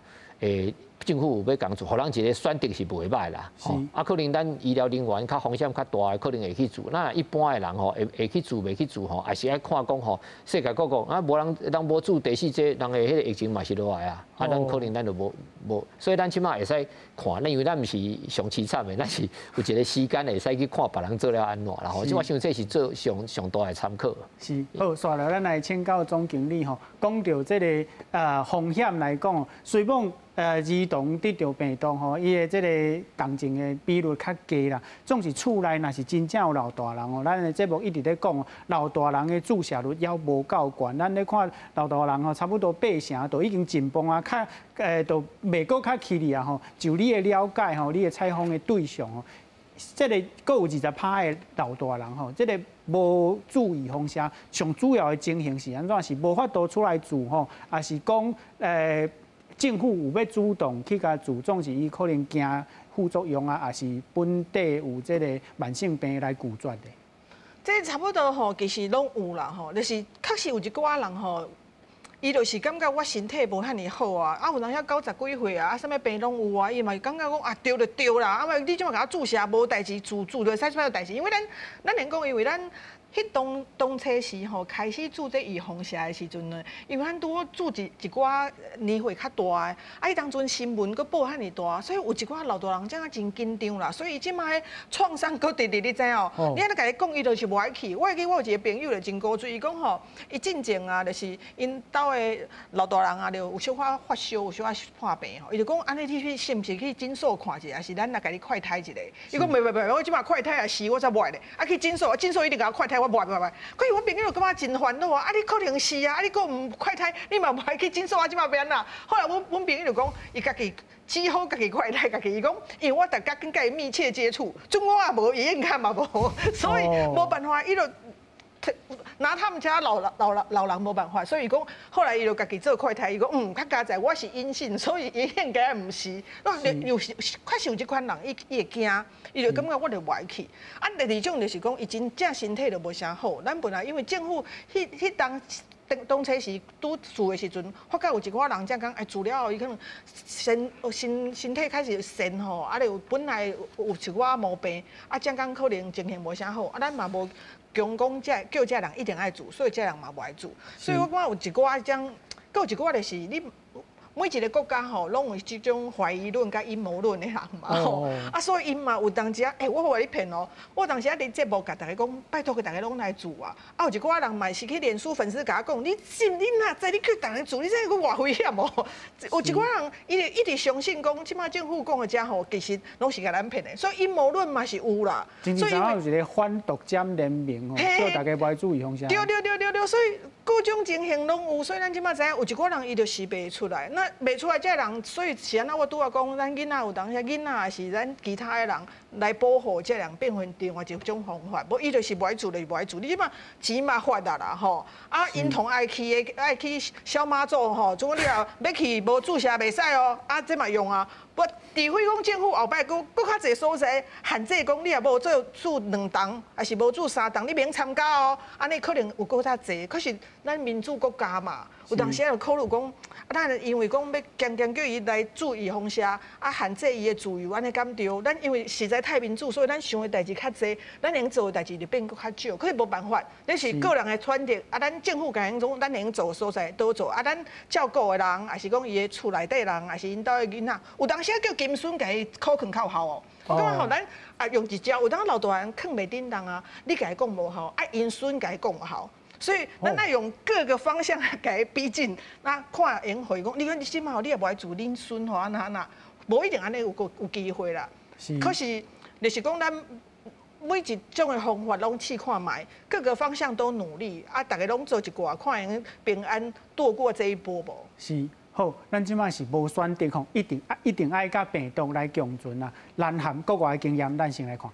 政府有欲共注，予人一個選擇是袂䆀啦。啊，可能咱醫療人員較風險較大的，可能會去注。那一般的人吼，會去注袂去注吼，也是愛看講吼，世界各國啊，無人人無注第四劑，人的彼個疫情嘛是落來啊。啊，咱可能咱就無無，所以咱這擺會使看，因為咱毋是上凄慘的，咱是有一個時間會使去看別人做了按怎啦吼。這我想這是做上上大的參考。是，好，紲來咱來請教總經理吼，講著這個風險來講，雖罔兒童得著病毒吼，伊的這個重症的比率較低啦。總是厝內若是真正有老大人吼，咱的節目一直咧講，老大人的注射率猶無夠懸。咱咧看老大人吼，差不多八成都已經緊繃啊，較都袂閣較起哩啊吼。就你的了解吼，你的採訪的對象吼，這個閣有20%的老大人吼，這個無注預防射，上主要的情形是按怎？是無法度出來住吼，抑是講政府有欲主動去共注，總是伊可能驚副作用啊，抑是本底有這個慢性病來拒絕的。這差不多吼，其實攏有啦吼，就是確實有一寡人吼，伊就是感覺我身體無遐爾好啊，啊有當時九十幾歲啊，啊啥物病攏有啊，伊嘛是感覺講啊著就著啦，啊你這擺共我注射無代誌，注注就會使啥物代誌，因為咱連講，因為咱彼當當初時吼開始注這預防射的時陣呢，因為咱拄好注一一寡年歲較大的，啊，彼當陣新聞閣報遐爾大，所以有一寡老大人這樣真緊張啦，所以伊這擺創傷閣直直，你知哦？你按呢共伊講，伊就是無愛去。我會記我有一個朋友就真古錐，伊講吼，伊進前啊，就是𪜶兜的老大人啊，就有小可發燒，有小可破病吼，伊就講按呢，你去是毋是去診所看一下，抑是咱來共你快篩一下？伊講袂袂袂，我這擺快篩也死，我才無愛咧。啊去診所，診所一定共我快篩。我無愛無愛，可是阮朋友就感覺真煩惱啊！啊，你可能是啊，啊，你閣毋快篩，你嘛無愛去診所啊，這擺欲按怎？後來阮阮朋友就講，伊家己只好家己快篩家己。伊講，因為我逐工跟佮伊密切接觸，準我也無，伊應該嘛無，所以無辦法，伊就拿他們家老老老老人無辦法，所以伊講後來伊就家己做快篩，伊講較佳哉，我是陰性，所以伊應該毋是。有確實有這款人，伊伊會驚，伊就感覺我就無愛去。啊，第二種就是講，伊真正身體就無啥好。咱本來因為政府彼彼當當初時拄注的時陣，發覺有一寡人才講，哎，注了後伊可能身身身體開始痫吼，啊，就本來有一寡毛病，啊，才講可能情形無啥好，啊，咱嘛無強講這叫這人一定愛注，所以這人嘛無愛注。所以我感覺有一寡種，閣有一寡就是你。每一個國家吼，攏有這種懷疑論佮陰謀論的人嘛吼，啊，所以𪜶嘛有當時啊，欸，我無共你騙哦，我當時啊佇節目共逐家講，拜託逐家攏來注啊，啊有一寡人嘛是去臉書粉絲共我講，你信你哪知你去逐家注，你這閣偌危險哦？有一寡人伊會一直相信講，這擺政府講的這吼，其實攏是共咱騙的，所以陰謀論嘛是有啦。所以有一個反獨佔聯盟吼，叫逐家無愛注預防射。對對對對對，所以各種情形攏有，所以咱這擺知影有一寡人伊就是袂出來。那袂出來這人，所以是按怎？我拄仔講，咱囡仔有當時囡仔也是咱其他的人來保護這人，變成另外一種方法。無伊就是無愛注，就是無愛注。你這擺錢嘛發達啦吼，啊，𪜶同愛去的愛去小媽祖吼，總你若欲去無注射袂使哦，啊，這嘛用啊。無，除非講政府後擺閣閣較濟所在限制講，你若無做注兩針，抑是無注三針，你免參加哦。按呢可能有閣較濟。可是咱民主國家嘛，有當時仔就考慮講，啊，咱因為講欲強強叫伊來注預防射，啊，限制伊的自由，按呢敢著？咱因為實在太民主，所以咱想的代誌較濟，咱能做的代誌就變閣較少。可是無辦法，這是個人的選擇。啊，咱政府共𪜶講，咱能做的所在都做。啊，咱照顧的人，抑是講伊的厝內底人，抑是𪜶兜的囡仔，有當時叫金孫共伊考囥較有效哦。我感覺吼，咱啊用一招，有當老大人囥袂振動啊，你共伊講無效，啊𪜶孫共伊講有效。所以咱愛用各個方向來共伊逼近，那看會予伊講，你講你這擺吼，你也無愛注恁孫吼，按怎按怎，無一定按呢有個有機會啦。可是就是講咱每一種的方法攏試看覓，各個方向都努力，啊，逐家攏做一寡，看會平安度過這一波無？是，好，咱這擺是無選擇吼，一定一定愛佮病毒來共存啊。南韓國外的經驗，咱先來看。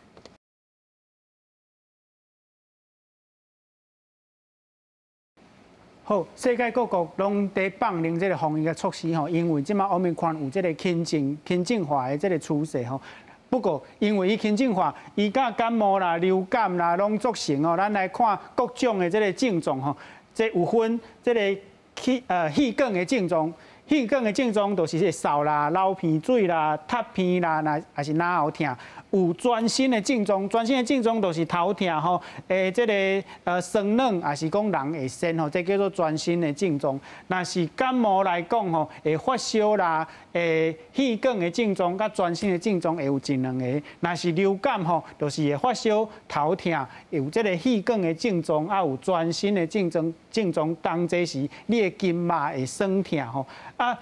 好，世界各國攏佇放寬這个防疫的措施吼，因為這擺 Omicron 有這个輕症輕症化的這个趨勢吼。不過，因為伊輕症化，伊佮感冒啦、流感啦，攏組成哦。咱來看各種的這个症狀吼，這有分這个氣管的症狀，氣管的症狀就是這个嗽啦、流鼻水啦、咳鼻啦，若抑是咽喉疼。有全身的症狀，全身的症狀就是頭痛吼，這个酸軟，抑是講人會痠吼，這叫做全身的症狀。若是感冒來講吼，會發燒啦，會氣管的症狀，佮全身的症狀會有一兩个。若是流感吼，就是會發燒、頭痛，有這个氣管的症狀，啊有全身的症狀，症狀當這時你的筋肉會酸痛吼，啊。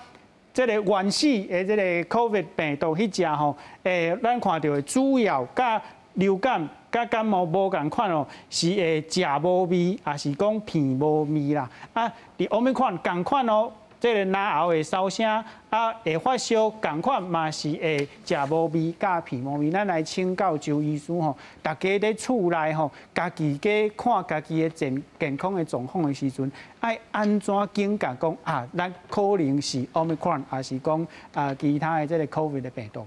這个原始的這个 COVID 病毒彼隻吼，咱看著的主要佮流感、佮感冒無仝款哦，是會食無味，抑是講鼻無味啦。啊，佇 Omicron 仝款哦，這个咽喉會燒聲，啊會發燒，仝款嘛是會食無味、佮鼻無味。咱來請教周醫師吼，大家佇厝內吼，家己加看家己的健康的狀況的時陣，愛按怎警覺講啊？咱可能是 Omicron，抑是講啊其他的這个 COVID 的病毒？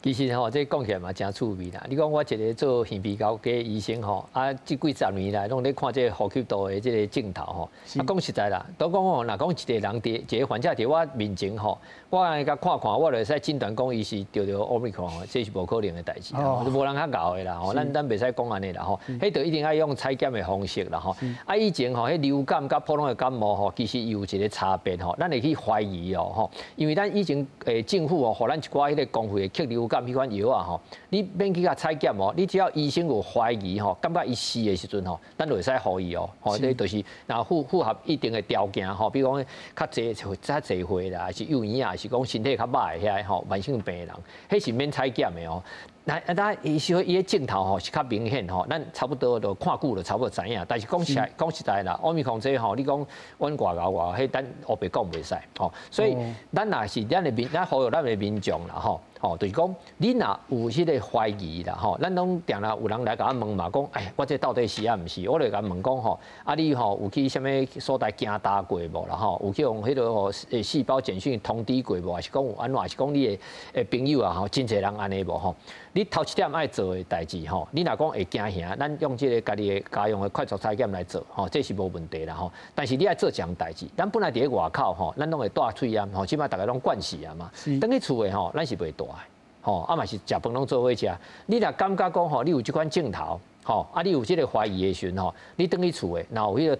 其實吼，這講起來嘛誠趣味啦。你講我一个做耳鼻喉科醫生吼，啊，這幾十年來攏咧看這个呼吸道的這个症頭吼。啊，講實在啦，都講吼，若講一個人佇一個患者佇我面前吼，我按呢共看看，我就會使診斷講伊是著著 Omicron 吼，這是無可能的代誌，無人較𠢕的啦吼。咱袂使講按呢啦吼，彼就一定愛用採檢的方式啦吼。啊，以前吼，彼流感佮普通的感冒吼，其實有一个差別吼，咱會去懷疑哦吼，因為咱以前政府哦，予咱一寡彼个公費的克流感彼款藥啊吼，你免去共採檢哦，你只要醫生有懷疑吼，感覺伊是的時陣吼，咱就會使予伊哦，吼，這就是若符合一定的條件吼，比如講較濟較濟歲啦，抑是幼兒啊，抑是講身體較歹的遐吼，慢性病的人，彼是免採檢的哦。那啊，伊是伊的症頭吼是較明顯吼，咱差不多就看久就差不多知影。但是講實講實在啦，Omicron這吼，你講阮外𠢕外彼咱烏白講袂使吼，所以咱若是咱的民，咱呼籲咱的民眾啦吼，吼，就是講你若有彼个懷疑啦吼，咱攏定定有人來共我問嘛，講哎，我這到底是抑毋是？我就共問講吼，啊你吼有去啥物所在行踏過無啦吼？有去予彼个吼細胞簡訊通知過無？抑是講有按怎？抑是講你的朋友啊吼，真濟人按呢無吼？你頭一點愛做的代誌吼，你若講會驚嚇，咱用這个家己的家用的快速採檢來做吼，這是無問題啦吼。但是你愛做一項代誌，咱本來佇咧外口吼，咱攏會戴喙罨吼，這擺逐家攏慣勢啊嘛。轉去厝的吼，咱是袂戴的吼，啊嘛是食飯攏做伙食。你若感覺講吼，你有這款症頭吼，啊你有這个懷疑的時陣吼，你轉去厝的，若有彼个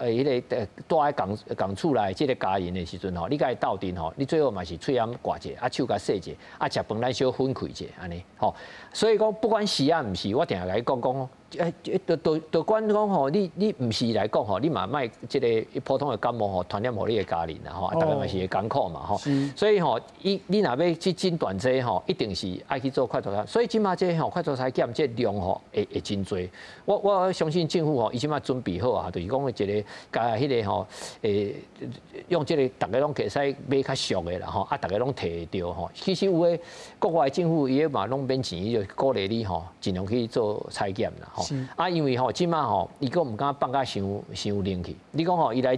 彼个住佇仝仝厝內這个家人的時陣吼，你共伊鬥陣吼，你最好嘛是喙罨掛者，啊手共洗者，啊食飯咱小分開者，按呢吼。所以講不管是抑毋是，我定定共伊講講，都都管講吼，你毋是來講吼，你嘛莫這个普通的感冒吼，傳染予你的家人啦吼，啊，逐家嘛是會艱苦嘛吼。所以吼，你若欲去診斷這吼，一定是愛去做快速採。所以這擺這吼快速採檢這量吼會真濟。我相信政府吼，伊這擺準備好啊，就是講一个共彼个吼，用這个逐家攏會使買較俗的啦吼，啊，逐家攏提會著吼。其實有的國外政府伊嘛攏免錢，伊就鼓勵你吼，盡量去做採檢啦吼。啊，因為吼，這擺吼，伊閣毋敢放甲傷傷冷去。你講吼，伊來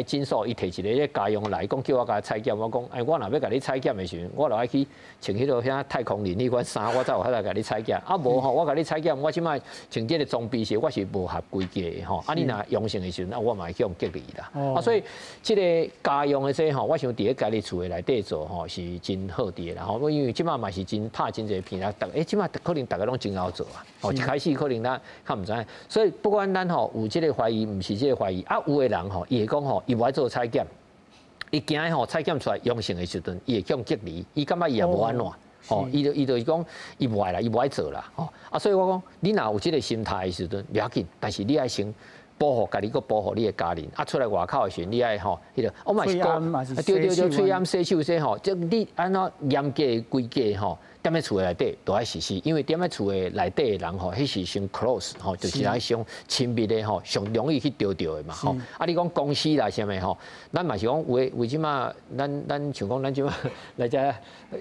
診所，伊提一个家用來，講叫我共採檢，我講，哎，我若欲共你採檢的時陣，我就愛去穿彼个啥太空人彼款衫，我才有法度共你採檢。啊，無吼，我共你採檢，我這擺穿這个裝備是我是無合規格的吼。啊，你若陽性的時陣，啊，我嘛會去予隔離啦。啊，所以這个家用的這吼，我想佇咧家己厝的內底做吼，是真好佇的啦吼。因為這擺嘛是真拍真濟片啦，這擺可能逐家攏真𠢕做啊。哦，一開始可能咱較毋知影，所以不管咱吼有這个懷疑，毋是這个懷疑，啊，有的人吼，伊會講吼，伊無愛做採檢，伊驚吼採檢出來陽性的時陣，伊會去予隔離，伊感覺伊也無按怎，吼，伊就是講伊無愛啦，伊無愛做啦，吼，啊，所以我講，你若有這个心態的時陣，袂要緊，但是你愛先保護家己，閣保護你的家人。啊，出來外口的時陣，你愛吼，彼個我嘛是講，對對對，喙罨洗手洗吼，這你按怎嚴格的規格吼，踮咧厝內底都愛實施，因為踮咧厝的內底的人吼，彼是上 close 吼，就是來上親密的吼，上容易去著著的嘛吼。啊，你講公司啦啥物吼，咱嘛是講為為這馬，咱像講咱這馬來遮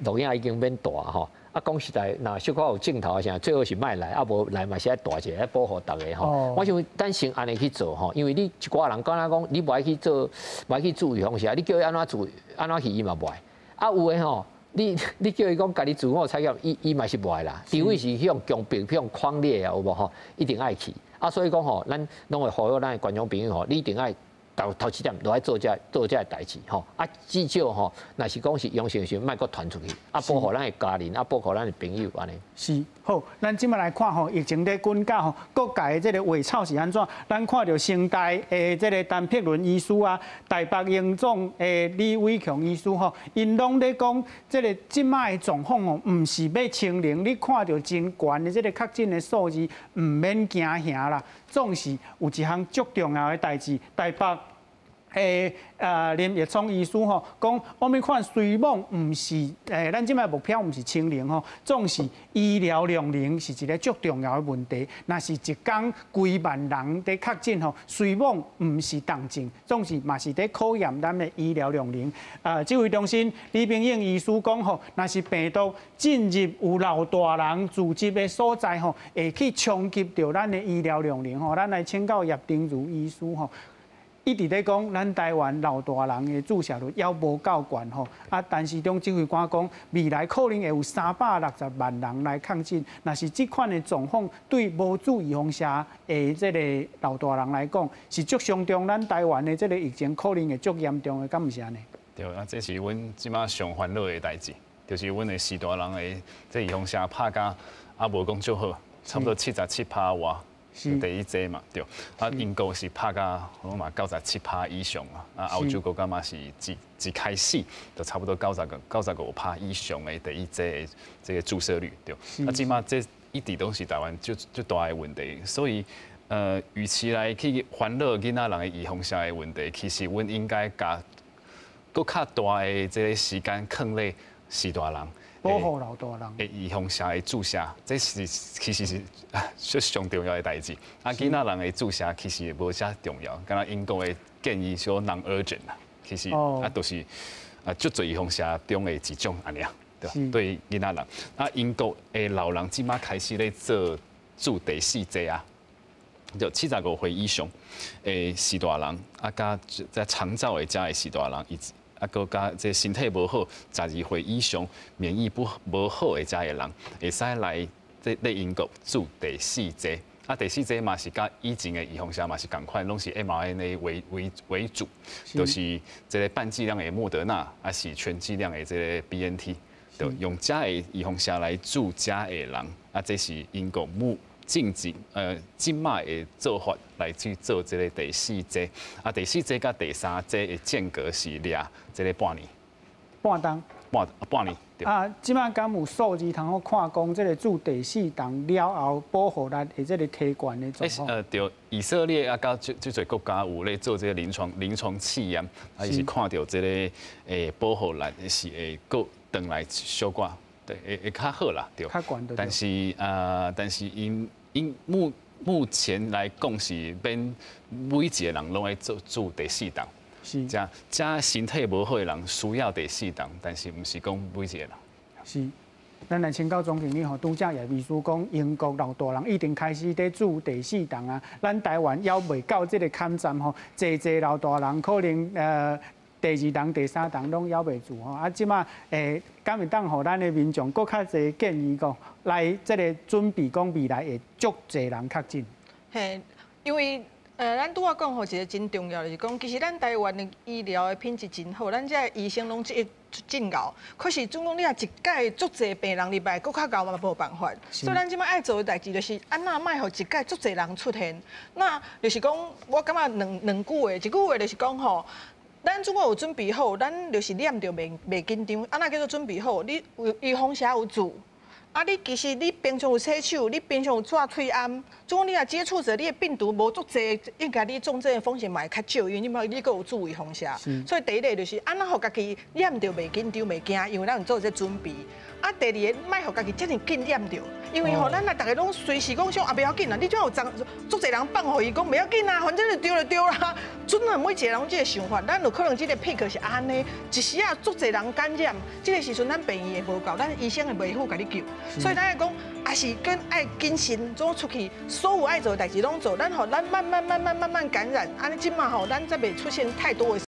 錄影已經免戴吼。啊，講實在，若小可有鏡頭啊啥，最好是莫來，啊無來嘛是愛戴一下，愛保護逐家吼。我想咱先按呢去做吼，因為你一寡人敢若講，你無愛去做，無愛去注預防射，你叫伊按怎做，按怎去伊嘛無愛。啊，有的吼，你叫伊講家己自我採檢，伊嘛是無愛啦。除非是彼種強迫、彼種匡列啊，有無吼？一定愛去。啊，所以講吼，咱攏會呼籲咱的觀眾朋友吼，你一定愛。頭頭一點都愛做這做這个代誌吼，啊至少吼，若是講是陽性時，莫閣傳出去，啊保護咱的家人，啊保護咱的朋友按呢。是好，咱這馬來看吼，疫情咧滾價吼，各界的這个話草是按怎？咱看著成大的這个陳柏倫醫師啊，台北榮總的李偉強醫師吼，𪜶攏咧講，這个這馬的狀況吼，毋是欲清零，你看著真懸的這个確診的數字，毋免驚嚇啦。總是有一項足重要的代誌，台北的林奕聰醫師吼講，奧密克戎雖罔毋是咱這馬目標毋是清零吼，總是醫療量能是一个足重要的問題。若是一工幾萬人佇確診吼，雖罔毋是重症，總是嘛是佇考驗咱的醫療量能。指揮中心李炳英醫師講吼，若是病毒進入有老大人聚集的所在吼，會去衝擊著咱的醫療量能吼。咱來請教葉丁如醫師吼。一直咧講，咱台灣老大人的注射率猶無夠懸吼，啊，陳時中指揮官講，未來可能會有360萬人來確診。若是這款的狀況，對無注預防射的這个老大人來講，是足傷重。咱台灣的這个疫情可能會足嚴重的，敢毋是按呢？對啊，這是阮這馬上煩惱的代誌，就是阮的序大人的這預防射拍甲啊無講足好，差不多77趴外。第一劑嘛，對。啊，英國是拍甲攏嘛97趴以上啊，啊，歐洲國家嘛是一開始就差不多95趴以上的第一劑的這个注射率，對。啊，這馬這一直攏是台灣足足大的問題，所以與其來去煩惱囡仔人的預防射的問題，其實阮應該共閣較大的這个時間囥咧序大人。保護老大人。的預防射的注射，這是其實是最上重要的代誌。啊，囡仔人的注射其實無遮重要，敢若英國的建議說 non-urgent 啦，其實啊，就是啊，足濟預防射中的一種按呢，對對囡仔人。啊，英國的老人這馬開始咧做注第四劑啊，就75歲以上的序大人，啊，佮在長照的遮的序大人，以啊，閣佮這身體無好，12歲以上免疫不無好的遮的人，會使來這咧英國注第四劑。啊，第四劑嘛是佮以前的預防射嘛是仝款，攏是 mRNA 為主，就是這个半劑量的莫德納，抑是全劑量的這个 BNT，就用遮的預防射來注遮的人。啊，這是英國目進前這馬的做法來去做這个第四劑。啊，第四劑佮第三劑的間隔是掠這个半年。半冬。半年。啊，這馬敢有數字通好看，講這个注第四針了後保護力的這个提懸的狀況？對，以色列啊，佮足濟國家有咧做這个臨床試驗，啊，伊是看著這个保護力是會閣轉來小可，對，會較好啦，對。較懸。但是𪜶目前來講是免每一个人攏愛做注第四針。遮遮身體無好的人需要第四針，但是毋是講每一个人。是，咱來請教總經理吼，拄才葉秘書講，英國老大人已經開始佇注第四針啊，咱台灣猶未到這个坎站吼，濟濟老大人可能第二針、第三針攏猶未注吼，啊，這馬敢會當予咱的民眾閣較濟建議講，來這个準備講未來會足濟人確診。嘿，因為咱拄仔講吼，一个真重要，就是講，其實咱台灣的醫療的品質真好，咱這醫生攏真𠢕。可是總講你若一擺足濟病人入來，閣較𠢕嘛無辦法。所以咱這馬愛做的代誌就是，按怎莫予一擺足濟人出現。那就是講，我感覺兩句話，一句話就是講吼，咱總共有準備好，咱就是念著袂緊張。按怎叫做準備好？你有預防射有注，啊，你其實你平常有洗手，你平常有擦喙罨，如果你若接觸者，你的病毒無足濟，應該你重症的風險嘛會較少，因為你嘛你閣有注意風險。所以第一个就是按怎予家己染著袂緊張袂驚，因為咱有做這準備。啊，第二个莫予家己遮爾緊染著，因為吼咱若逐个攏隨時講想啊，袂要緊啦，你怎有足足濟人放予伊講袂要緊啊，反正就著就著啦。準啊，每一个人這个想法，咱有可能這个 peak 是按呢，一時仔足濟人感染，這个時陣咱病院會無夠，咱醫生會袂赴共你救，所以咱愛講，也是跟愛謹慎，總出去所有愛做的代誌攏做，咱予咱慢慢慢慢慢慢感染，按呢這馬吼，咱才袂出現太多的。